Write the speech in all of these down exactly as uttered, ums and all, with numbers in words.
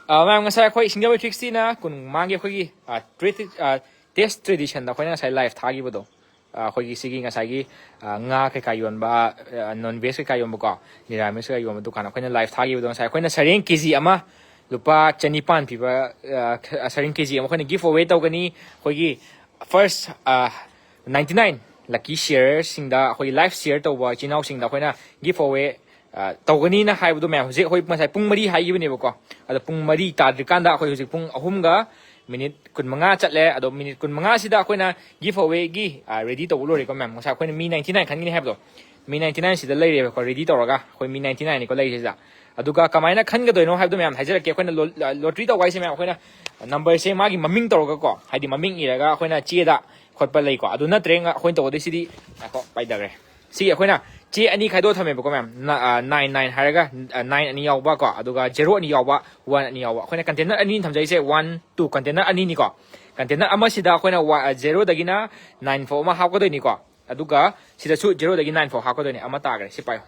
ꯑ, ꯃꯌꯥꯝ, ꯉꯁꯥꯏ ꯑꯩꯈꯣꯏ ꯁꯤꯡꯖꯃꯩ ꯊ꯭ꯔꯤ ꯁꯤꯛꯁꯇꯤꯅ ꯀꯨꯟ ꯃꯉꯥꯒꯤ ꯑꯩꯈꯣꯏꯒꯤ, ꯑ, ꯇ꯭ꯔꯦꯗꯤ-, ꯑ, ꯇꯦꯁ ꯇ꯭ꯔꯦꯗꯤꯁꯟꯗ ꯑꯩꯈꯣꯏꯅ ꯉꯁꯥꯏ ꯂꯥꯏꯐ ꯊꯥꯈꯤꯕꯗꯣ, ꯑ, ꯑꯩꯈꯣꯏꯒꯤ ꯁꯤꯒꯤ ꯉꯁꯥꯏꯒꯤ, ꯑ, ꯉꯥ ꯀꯩꯀꯥ ꯌꯣꯟꯕ, ꯑ, ꯅꯣꯟ ꯚꯦꯖ ꯀꯩꯀꯥ ꯌꯣꯟꯕꯀꯣ, ꯅꯤꯔꯥꯃꯤꯁ ꯀꯩꯀꯥ ꯌꯣꯟꯕ ꯗꯨꯀꯥꯟ, ꯑꯩꯈꯣꯏꯅ ꯂꯥꯏꯐ ꯊꯥꯈꯤꯕꯗꯣ, ꯉꯁꯥꯏ ꯑꯩꯈꯣꯏꯅ ꯁꯔꯦꯡ ꯀꯦ ꯖꯤ ꯑꯃ ꯂꯨꯄꯥ ꯆꯅꯤꯄꯥꯟ ꯄꯤꯕ, ꯑ, ꯁꯔꯦꯡ ꯀꯦ ꯖꯤ ꯑꯃ ꯑꯩꯈꯣꯏꯅ ꯒꯤꯐ ꯑꯋꯦ ꯇꯧꯒꯅꯤ꯫ ꯑꯩꯈꯣꯏꯒꯤ ꯐꯥꯔꯁ, ꯑ, ꯅꯥꯏꯟꯇꯤ ꯅꯥꯏꯟ ꯂꯛꯀꯤ ꯁꯤꯌꯔꯁꯤꯡꯗ, ꯑꯩꯈꯣꯏꯒꯤ ꯂꯥꯏꯐ ꯁꯤꯌꯔ ꯇꯧꯕ ꯏꯆꯤꯟ ꯏꯅꯥꯎꯁꯤꯡꯗ ꯑꯩꯈꯣꯏꯅ ꯒꯤꯐ ꯑꯋꯦ ꯑ, ꯇꯧꯒꯅꯤꯅ ꯍꯥꯏꯕꯗꯣ ꯃꯌꯥꯝ, ꯍꯧꯖꯤꯛ ꯑꯩꯈꯣꯏ ꯉꯁꯥꯏ ꯄꯨꯡ ꯃꯔꯤ ꯍꯥꯏꯈꯤꯕꯅꯦꯕꯀꯣ꯫ ꯑꯗꯣ ꯄꯨꯡ ꯃꯔꯤ ꯇꯥꯗ꯭ꯔꯤꯀꯥꯟꯗ ꯑꯩꯈꯣꯏ ꯍꯧꯖꯤꯛ ꯄꯨꯡ ꯑꯍꯨꯝꯒ ꯃꯤꯅꯤꯠ ꯀꯨꯟꯃꯉꯥ ꯆꯠꯂꯦ꯫ ꯑꯗꯣ ꯃꯤꯅꯤꯠ ꯀꯨꯟꯃꯉꯥꯁꯤꯗ ꯑꯩꯈꯣꯏꯅ ꯒꯤꯐ ꯑꯋꯦꯒꯤ, ꯑ, ꯔꯦꯗꯤ ꯇꯧꯕ ꯂꯣꯏꯔꯦꯀꯣ ꯃꯌꯥꯝ꯫ ꯉꯁꯥꯏ ꯑꯩꯈꯣꯏꯅ ꯃꯤ ꯅꯥꯏꯟꯇꯤ ꯅꯥꯏꯟ ꯈꯟꯒꯅꯤ ꯍꯥꯏꯕꯗꯣ, ꯃꯤ ꯅꯥꯏꯟꯇꯤ ꯅꯥꯏꯟꯁꯤꯗ ꯂꯩꯔꯦꯕꯀꯣ, ꯔꯦꯗꯤ ꯇꯧꯔꯒ ꯑꯩꯈꯣꯏ ꯃꯤ ꯅꯥꯏꯟꯇꯤ ꯅꯥꯏꯟꯅꯤꯀꯣ ꯂꯩꯔꯤꯁꯤꯗ꯫ ꯑꯗꯨꯒ ꯀꯃꯥꯏꯅ ꯈꯟꯒꯗꯣꯏꯅꯣ ꯍꯥꯏꯕꯗꯣ ꯃꯌꯥꯝ ꯍꯥꯏꯖꯔꯛꯀꯦ꯫ ꯑꯩꯈꯣꯏꯅ ꯂꯣ-, ꯂꯣꯇ꯭ꯔꯤ ꯇꯧꯕ ꯍꯥꯏꯁꯦ ꯃꯌꯥꯝ, ꯑꯩꯈꯣꯏꯅ ꯅꯝꯕꯔꯁꯦ ꯃꯥꯒꯤ ꯃꯃꯤꯡ ꯇꯧꯔꯒꯀꯣ, ꯍꯥꯏꯗꯤ ꯃꯃꯤꯡ ꯏꯔꯒ ꯑꯩꯈꯣꯏꯅ ꯆꯦꯗ ꯈꯣꯠꯄ ꯂꯩꯀꯣ꯫ ꯑꯗꯨ ꯅꯠꯇ꯭ꯔꯦ, ꯉ-, ꯑꯩꯈꯣꯏꯅ ꯇꯧꯒꯗꯣꯏꯁꯤꯗꯤ, ꯉꯥꯏꯈꯣ, ꯄꯥꯏꯊꯈ꯭ꯔꯦ꯫ ꯁꯤ ꯑꯩꯈꯣꯏꯅ ꯆꯦ ꯑꯅꯤ ꯈꯥꯏꯗꯣꯛꯑ ꯊꯝꯃꯦꯕꯀꯣ ꯃꯌꯥꯝ꯫ ꯅ-, ꯑ, ꯅꯥꯏꯟ ꯅꯥꯏꯟ ꯍꯥꯏꯔꯒ, ꯑ, ꯅꯥꯏꯟ ꯑꯅꯤ ꯌꯥꯎꯕ ꯀꯣ, ꯑꯗꯨꯒ ꯖꯦꯔꯣ ꯑꯅꯤ ꯌꯥꯎꯕ, ꯋꯥꯟ ꯑꯅꯤ ꯌꯥꯎꯕ꯫ ꯑꯩꯈꯣꯏꯅ ꯀꯟꯇꯦꯅꯔ ꯑꯅꯤ ꯊꯝꯖꯩꯁꯦ, ꯋꯥꯟ, ꯇꯨ, ꯀꯟꯇꯦꯅꯔ ꯑꯅꯤꯅꯤꯀꯣ꯫ ꯀꯟꯇꯦꯅꯔ ꯑꯃꯁꯤꯗ ꯑꯩꯈꯣꯏꯅ ꯋꯥ-, ꯑ, ꯖꯦꯔꯣꯗꯒꯤꯅ ꯅꯥꯏꯟ ꯐꯥꯎ ꯑꯃ ꯍꯥꯞꯀꯗꯣꯏꯅꯤꯀꯣ꯫ ꯑꯗꯨꯒ ꯁꯤꯗꯁꯨ ꯖꯦꯔꯣꯗꯒꯤ ꯅꯥꯏꯟ ꯐꯥꯎ ꯍꯥꯞꯀꯗꯣꯏꯅꯤ꯫ ꯑꯃ ꯇꯥꯈ꯭ꯔꯦ, ꯁꯤ ꯄꯥꯏꯌꯣ꯫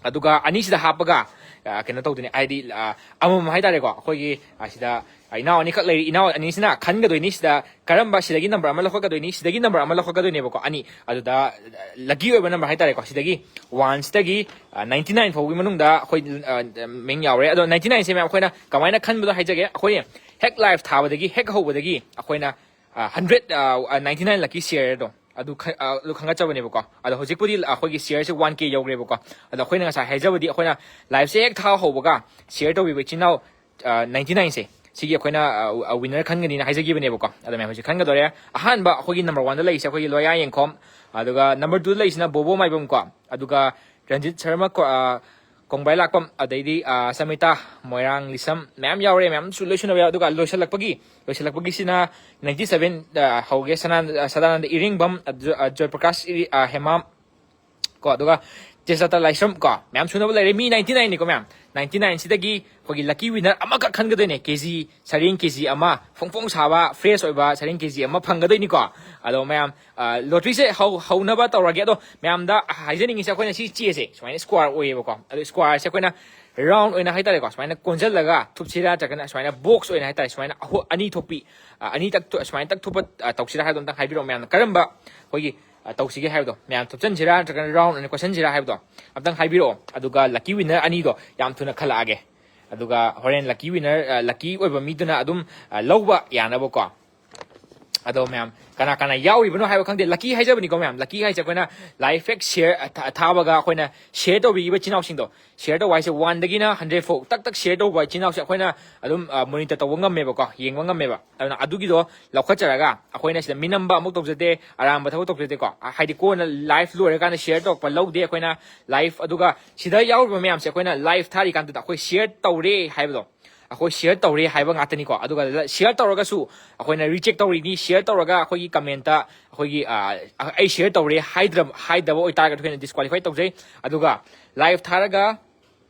ꯑꯗꯨꯒ ꯑꯅꯤꯁꯤꯗ ꯍꯥꯞꯄꯒ, ꯑ, ꯀꯩꯅꯣ ꯇꯧꯗꯣꯏꯅꯤ, ꯍꯥꯏꯗꯤ, ꯑ, ꯑꯃꯃꯝ ꯍꯥꯏꯇꯥꯔꯦꯀꯣ꯫ ꯑꯩꯈꯣꯏꯒꯤ, ꯑ, ꯁꯤꯗ, ꯑ, ꯏꯅꯥꯎ ꯑꯅꯤꯈꯛ ꯂꯩꯔꯤ, ꯏꯅꯥꯎ ꯑꯅꯤꯁꯤꯅ ꯈꯟꯒꯗꯣꯏꯅꯤ꯫ ꯁꯤꯗ ꯀꯔꯝꯕ, ꯁꯤꯗꯒꯤ ꯅꯝꯕꯔ ꯑꯃ ꯂꯧꯈꯠꯀꯗꯣꯏꯅꯤ, ꯁꯤꯗꯒꯤ ꯅꯝꯕꯔ ꯑꯃ ꯂꯧꯈꯠꯀꯗꯣꯏꯅꯦꯕꯀꯣ, ꯑꯅꯤ꯫ ꯑꯗꯨꯗ, ꯑ, ꯂꯛꯀꯤ ꯑꯣꯏꯕ ꯅꯝꯕꯔ ꯍꯥꯏꯇꯥꯔꯦꯀꯣ, ꯁꯤꯗꯒꯤ ꯋꯥꯟꯁꯤꯗꯒꯤ, ꯑ, ꯅꯥꯏꯟꯇꯤ ꯅꯥꯏꯟ ꯐꯥꯎꯒꯤ ꯃꯅꯨꯡꯗ ꯑꯩꯈꯣꯏ, ꯑ, ꯃꯤꯡ ꯌꯥꯎꯔꯦ꯫ ꯑꯗꯣ ꯅꯥꯏꯟꯇꯤ ꯅꯥꯏꯟꯁꯦ ꯃꯌꯥꯝ ꯑꯩꯈꯣꯏꯅ ꯀꯃꯥꯏꯅ ꯈꯟꯕꯗꯣ ꯍꯥꯏꯖꯒꯦ꯫ ꯑꯩꯈꯣꯏ ꯍꯦꯛ ꯂꯥꯏꯐ ꯊꯥꯕꯗꯒꯤ ꯍꯦꯛ ꯍꯧꯕꯗꯒꯤ ꯑꯩꯈꯣꯏꯅ, ꯑ, ꯍꯟꯗ꯭ꯔꯦꯠ, ꯑ, ꯑ, ꯅꯥꯏꯟꯇꯤ ꯅꯥꯏꯟ ꯂꯛꯀꯤ ꯁꯤꯌꯔꯗꯣ ꯑꯗꯨ ꯈ-, ꯑ, ꯑꯗꯨ ꯈꯟꯒꯠꯆꯕꯅꯦꯕꯀꯣ꯫ ꯑꯗꯣ ꯍꯧꯖꯤꯛꯄꯨꯗꯤ ꯑꯩꯈꯣꯏꯒꯤ ꯁꯤꯌꯔꯁꯦ ꯋꯥꯟ ꯀꯦ ꯌꯧꯈ꯭ꯔꯦꯕꯀꯣ꯫ ꯑꯗꯣ ꯑꯩꯈꯣꯏꯅ ꯉꯁꯥꯏ ꯍꯥꯏꯖꯕꯗꯤ, ꯑꯩꯈꯣꯏꯅ ꯂꯥꯏꯐꯁꯦ ꯍꯦꯛ ꯊꯥ ꯍꯧꯕꯒ ꯁꯤꯌꯔ ꯇꯧꯕꯤꯕ ꯏꯆꯤꯟ ꯏꯅꯥꯎ, ꯑ, ꯅꯥꯏꯟꯇꯤ ꯅꯥꯏꯟꯁꯦ, ꯁꯤꯒꯤ ꯑꯩꯈꯣꯏꯅ, ꯑ, ꯋꯤꯅꯔ ꯈꯟꯒꯅꯤꯅ ꯍꯥꯏꯖꯈꯤꯕꯅꯦꯕꯀꯣ꯫ ꯑꯗꯣ ꯃꯌꯥꯝ ꯍꯧꯖꯤꯛ ꯈꯟꯒꯗꯧꯔꯦ꯫ ꯑꯍꯥꯟꯕ ꯑꯩꯈꯣꯏꯒꯤ ꯅꯝꯕꯔ ꯋꯥꯟꯗ ꯂꯩꯔꯤꯁꯦ ꯑꯩꯈꯣꯏꯒꯤ ꯂꯣꯌꯥ ꯌꯦꯡꯈꯣꯝ, ꯑꯗꯨꯒ ꯅꯝꯕꯔ ꯇꯨꯗ ꯂꯩꯔꯤꯁꯤꯅ ꯕꯣꯕꯣ ꯃꯥꯏꯕꯝ ꯀꯣ, ꯑꯗꯨꯒ ꯔꯟꯖꯤꯠ ꯁꯔꯃ ꯀꯣ-, ꯑ, ꯀꯣꯡꯕ꯭ꯔꯥꯏ ꯂꯥꯛꯄꯝ, ꯑꯗꯩꯗꯤ, ꯑ, ꯁꯃꯤꯇꯥ ꯃꯣꯏꯔꯥꯡ ꯂꯤꯁꯝ ꯃꯌꯥꯝ ꯌꯥꯎꯔꯦ꯫ ꯃꯌꯥꯝꯁꯨ ꯂꯣꯏ ꯁꯨꯅꯕ ꯌꯥꯎ-, ꯑꯗꯨꯒ ꯂꯣꯏꯁꯤꯜꯂꯛꯄꯒꯤ, ꯂꯣꯏꯁꯤꯜꯂꯛꯄꯒꯤꯁꯤꯅ ꯅꯥꯏꯟꯇꯤ ꯁꯚꯦꯟ, ꯑ, ꯍꯧꯒꯦ, ꯁꯅꯥ-, ꯑ, ꯁꯗꯥꯅꯟꯗ ꯏꯔꯤꯡꯕꯝ, ꯑ, ꯖꯣ-, ꯑ, ꯖꯣꯏꯄ꯭ꯔꯀꯥꯁ ꯏꯔꯤ-, ꯑ, ꯍꯦꯃꯥꯝ ꯀꯣ, ꯑꯗꯨꯒ ꯆꯦꯆꯥꯇ ꯂꯥꯏꯁ꯭ꯔꯝ ꯀꯣ, ꯃꯌꯥꯝ ꯁꯨꯅꯕ ꯂꯩꯔꯦ꯫ ꯃꯤ ꯅꯥꯏꯟꯇꯤ ꯅꯥꯏꯟꯅꯤꯀꯣ ꯃꯌꯥꯝ꯫ ꯅꯥꯏꯟꯇꯤ ꯅꯥꯏꯟꯁꯤꯗꯒꯤ ꯑꯩꯈꯣꯏꯒꯤ ꯂꯛꯀꯤ ꯋꯤꯅꯔ ꯑꯃꯈꯛ ꯈꯟꯒꯗꯣꯏꯅꯦ꯫ ꯀꯦ ꯖꯤ ꯁꯔꯦꯡ ꯀꯦ ꯖꯤ ꯑꯃ, ꯐꯣꯡ ꯐꯣꯡ ꯁꯥꯕ, ꯐ꯭ꯔꯦꯁ ꯑꯣꯏꯕ ꯁꯔꯦꯡ ꯀꯦ ꯖꯤ ꯑꯃ ꯐꯪꯒꯗꯣꯏꯅꯤꯀꯣ꯫ ꯑꯗꯣ ꯃꯌꯥꯝ, ꯑ, ꯂꯣꯇ꯭ꯔꯤꯁꯦ ꯍꯧ-, ꯍꯧꯅꯕ ꯇꯧꯔꯒꯦ꯫ ꯑꯗꯣ ꯃꯌꯥꯝꯗ ꯍꯥꯏꯖꯅꯤꯡꯉꯤꯁꯦ, ꯑꯩꯈꯣꯏꯅ ꯁꯤ ꯆꯦꯁꯦ ꯁꯨꯃꯥꯏꯅ ꯁ꯭ꯀ꯭ꯋꯥꯔ ꯑꯣꯏꯌꯦꯕꯀꯣ꯫ ꯑꯗꯣ ꯁ꯭ꯀ꯭ꯋꯥꯔꯁꯦ ꯑꯩꯈꯣꯏꯅ ꯔꯥꯎꯟ ꯑꯣꯏꯅ ꯍꯥꯏꯇꯥꯔꯦꯀꯣ, ꯁꯨꯃꯥꯏꯅ ꯀꯣꯟꯁꯤꯜꯂꯒ ꯊꯨꯞꯁꯤꯔꯥ, ꯅꯠꯇ꯭ꯔꯒꯅ ꯁꯨꯃꯥꯏꯅ ꯕꯣꯛꯁ ꯑꯣꯏꯅ ꯍꯥꯏꯇꯥꯔꯦ, ꯁꯨꯃꯥꯏꯅ ꯑꯍꯨ- ꯑꯅꯤ ꯊꯣꯛꯄꯤ, ꯑ, ꯑꯅꯤ ꯇꯛ ꯊꯣꯛ- ꯁꯨꯃꯥꯏꯅ ꯇꯛ ꯊꯣꯛꯄ, ꯑ, ꯇꯧꯁꯤꯔꯥ ꯍꯥꯏꯕꯗꯣ ꯑꯝꯇꯪ ꯍꯥꯏꯕꯤꯔꯛꯑꯣ ꯃꯌꯥꯝꯅ꯫ ꯀꯔꯝꯕ ꯑꯩꯈꯣꯏꯒꯤ, ꯑ, ꯇꯧꯁꯤꯒꯦ ꯍꯥꯏꯕꯗꯣ, ꯃꯌꯥꯝ ꯊꯨꯞꯆꯟꯁꯤꯔꯥ ꯅꯠꯇ꯭ꯔꯒꯅ ꯔꯥꯎꯟ ꯑꯣꯏꯅ ꯀꯣꯏꯁꯟꯁꯤꯔꯥ ꯍꯥꯏꯕꯗꯣ ꯑꯝꯇꯪ ꯍꯥꯏꯕꯤꯔꯛꯑꯣ꯫ ꯑꯗꯨꯒ ꯂꯛꯀꯤ ꯋꯤꯟꯅꯔ ꯑꯅꯤꯗꯣ ꯌꯥꯝ ꯊꯨꯅ ꯈꯜꯂꯛꯑꯒꯦ꯫ ꯑꯗꯨꯒ ꯍꯣꯔꯦꯟ ꯂꯛꯀꯤ ꯋꯤꯟꯅꯔ, ꯑ, ꯂꯛꯀꯤ ꯑꯣꯏꯕ ꯃꯤꯗꯨꯅ ꯑꯗꯨꯝ, ꯑ, ꯂꯧꯕ ꯌꯥꯅꯕꯀꯣ꯫ ꯑꯗꯣ ꯃꯌꯥꯝ, ꯀꯅꯥ ꯀꯅꯥ ꯌꯥꯎꯔꯤꯕꯅꯣ ꯍꯥꯏꯕ ꯈꯪꯗꯦ꯫ ꯂꯛꯀꯤ ꯍꯥꯏꯖꯕꯅꯤꯀꯣ ꯃꯌꯥꯝ, ꯂꯛꯀꯤ ꯍꯥꯏꯁꯦ ꯑꯩꯈꯣꯏꯅ ꯂꯥꯏꯐ ꯍꯦꯛ ꯁꯤꯌꯔ ꯊꯥꯕꯒ ꯑꯩꯈꯣꯏꯅ ꯁꯤꯌꯔ ꯇꯧꯕꯤꯈꯤꯕ ꯏꯆꯤꯟ ꯏꯅꯥꯎꯁꯤꯡꯗꯣ, ꯁꯤꯌꯔ ꯇꯧꯕ ꯍꯥꯏꯁꯦ ꯋꯥꯟꯗꯒꯤꯅ ꯍꯟꯗ꯭ꯔꯦꯗ ꯐꯥꯎ ꯇꯛ ꯇꯛ ꯁꯤꯌꯔ ꯇꯧꯕ ꯏꯆꯤꯟ ꯏꯅꯥꯎꯁꯦ ꯑꯩꯈꯣꯏꯅ ꯑꯗꯨꯝ, ꯑ, ꯃꯣꯅꯤꯇꯔ ꯇꯧꯕ ꯉꯝꯃꯦꯕꯀꯣ, ꯌꯦꯡꯕ ꯉꯝꯃꯦꯕ꯫ ꯑꯗꯨꯅ ꯑꯗꯨꯒꯤꯗꯣ ꯂꯧꯈꯠꯆꯔꯒ ꯑꯩꯈꯣꯏꯅ ꯁꯤꯗ ꯃꯤꯅꯝꯕ ꯑꯃꯨꯛ ꯇꯧꯖꯗꯦ, ꯑꯔꯥꯟꯕ ꯊꯕꯛ ꯇꯧꯖꯗꯦꯀꯣ꯫ ꯑ, ꯍꯥꯏꯗꯤ ꯀꯣꯟꯅ ꯂꯥꯏꯐ ꯂꯣꯏꯔꯀꯥꯟꯗ ꯁꯤꯌꯔ ꯇꯧꯔꯛꯄ ꯂꯧꯗꯦ ꯑꯩꯈꯣꯏꯅ꯫ ꯂꯥꯏꯐ, ꯑꯗꯨꯒ ꯁꯤꯗ ꯌꯥꯎꯔꯤꯕ ꯃꯌꯥꯝꯁꯦ ꯑꯩꯈꯣꯏꯅ ꯂꯥꯏꯐ ꯊꯥꯔꯤꯀꯥꯟꯗꯨꯗ ꯑꯩꯈꯣꯏ ꯁꯤꯌꯔ ꯇꯧꯔꯦ ꯍꯥꯏꯕꯗꯣ, ꯑꯩꯈꯣꯏ ꯁꯤꯌꯔ ꯇꯧꯔꯦ ꯍꯥꯏꯕ ꯉꯥꯛꯇꯅꯤꯀꯣ꯫ ꯑꯗꯨꯒ ꯁꯤꯌꯔ ꯇꯧꯔꯒꯁꯨ ꯑꯩꯈꯣꯏꯅ ꯔꯤꯆꯦꯛ ꯇꯧꯔꯤꯅꯤ꯫ ꯁꯤꯌꯔ ꯇꯧꯔꯒ ꯑꯩꯈꯣꯏꯒꯤ ꯀꯃꯦꯟꯇ ꯑꯩꯈꯣꯏꯒꯤ, ꯑ, ꯑꯩ ꯁꯤꯌꯔ ꯇꯧꯔꯦ ꯍꯥꯏꯗ꯭ꯔ-, ꯍꯥꯏꯗꯕ ꯑꯣꯏꯇꯥꯔꯒꯗꯤ ꯑꯩꯈꯣꯏꯅ ꯗꯤꯁꯀ꯭ꯋꯥꯂꯤꯐꯥꯏ ꯇꯧꯖꯩ꯫ ꯑꯗꯨꯒ ꯂꯥꯏꯐ ꯊꯥꯔꯒ,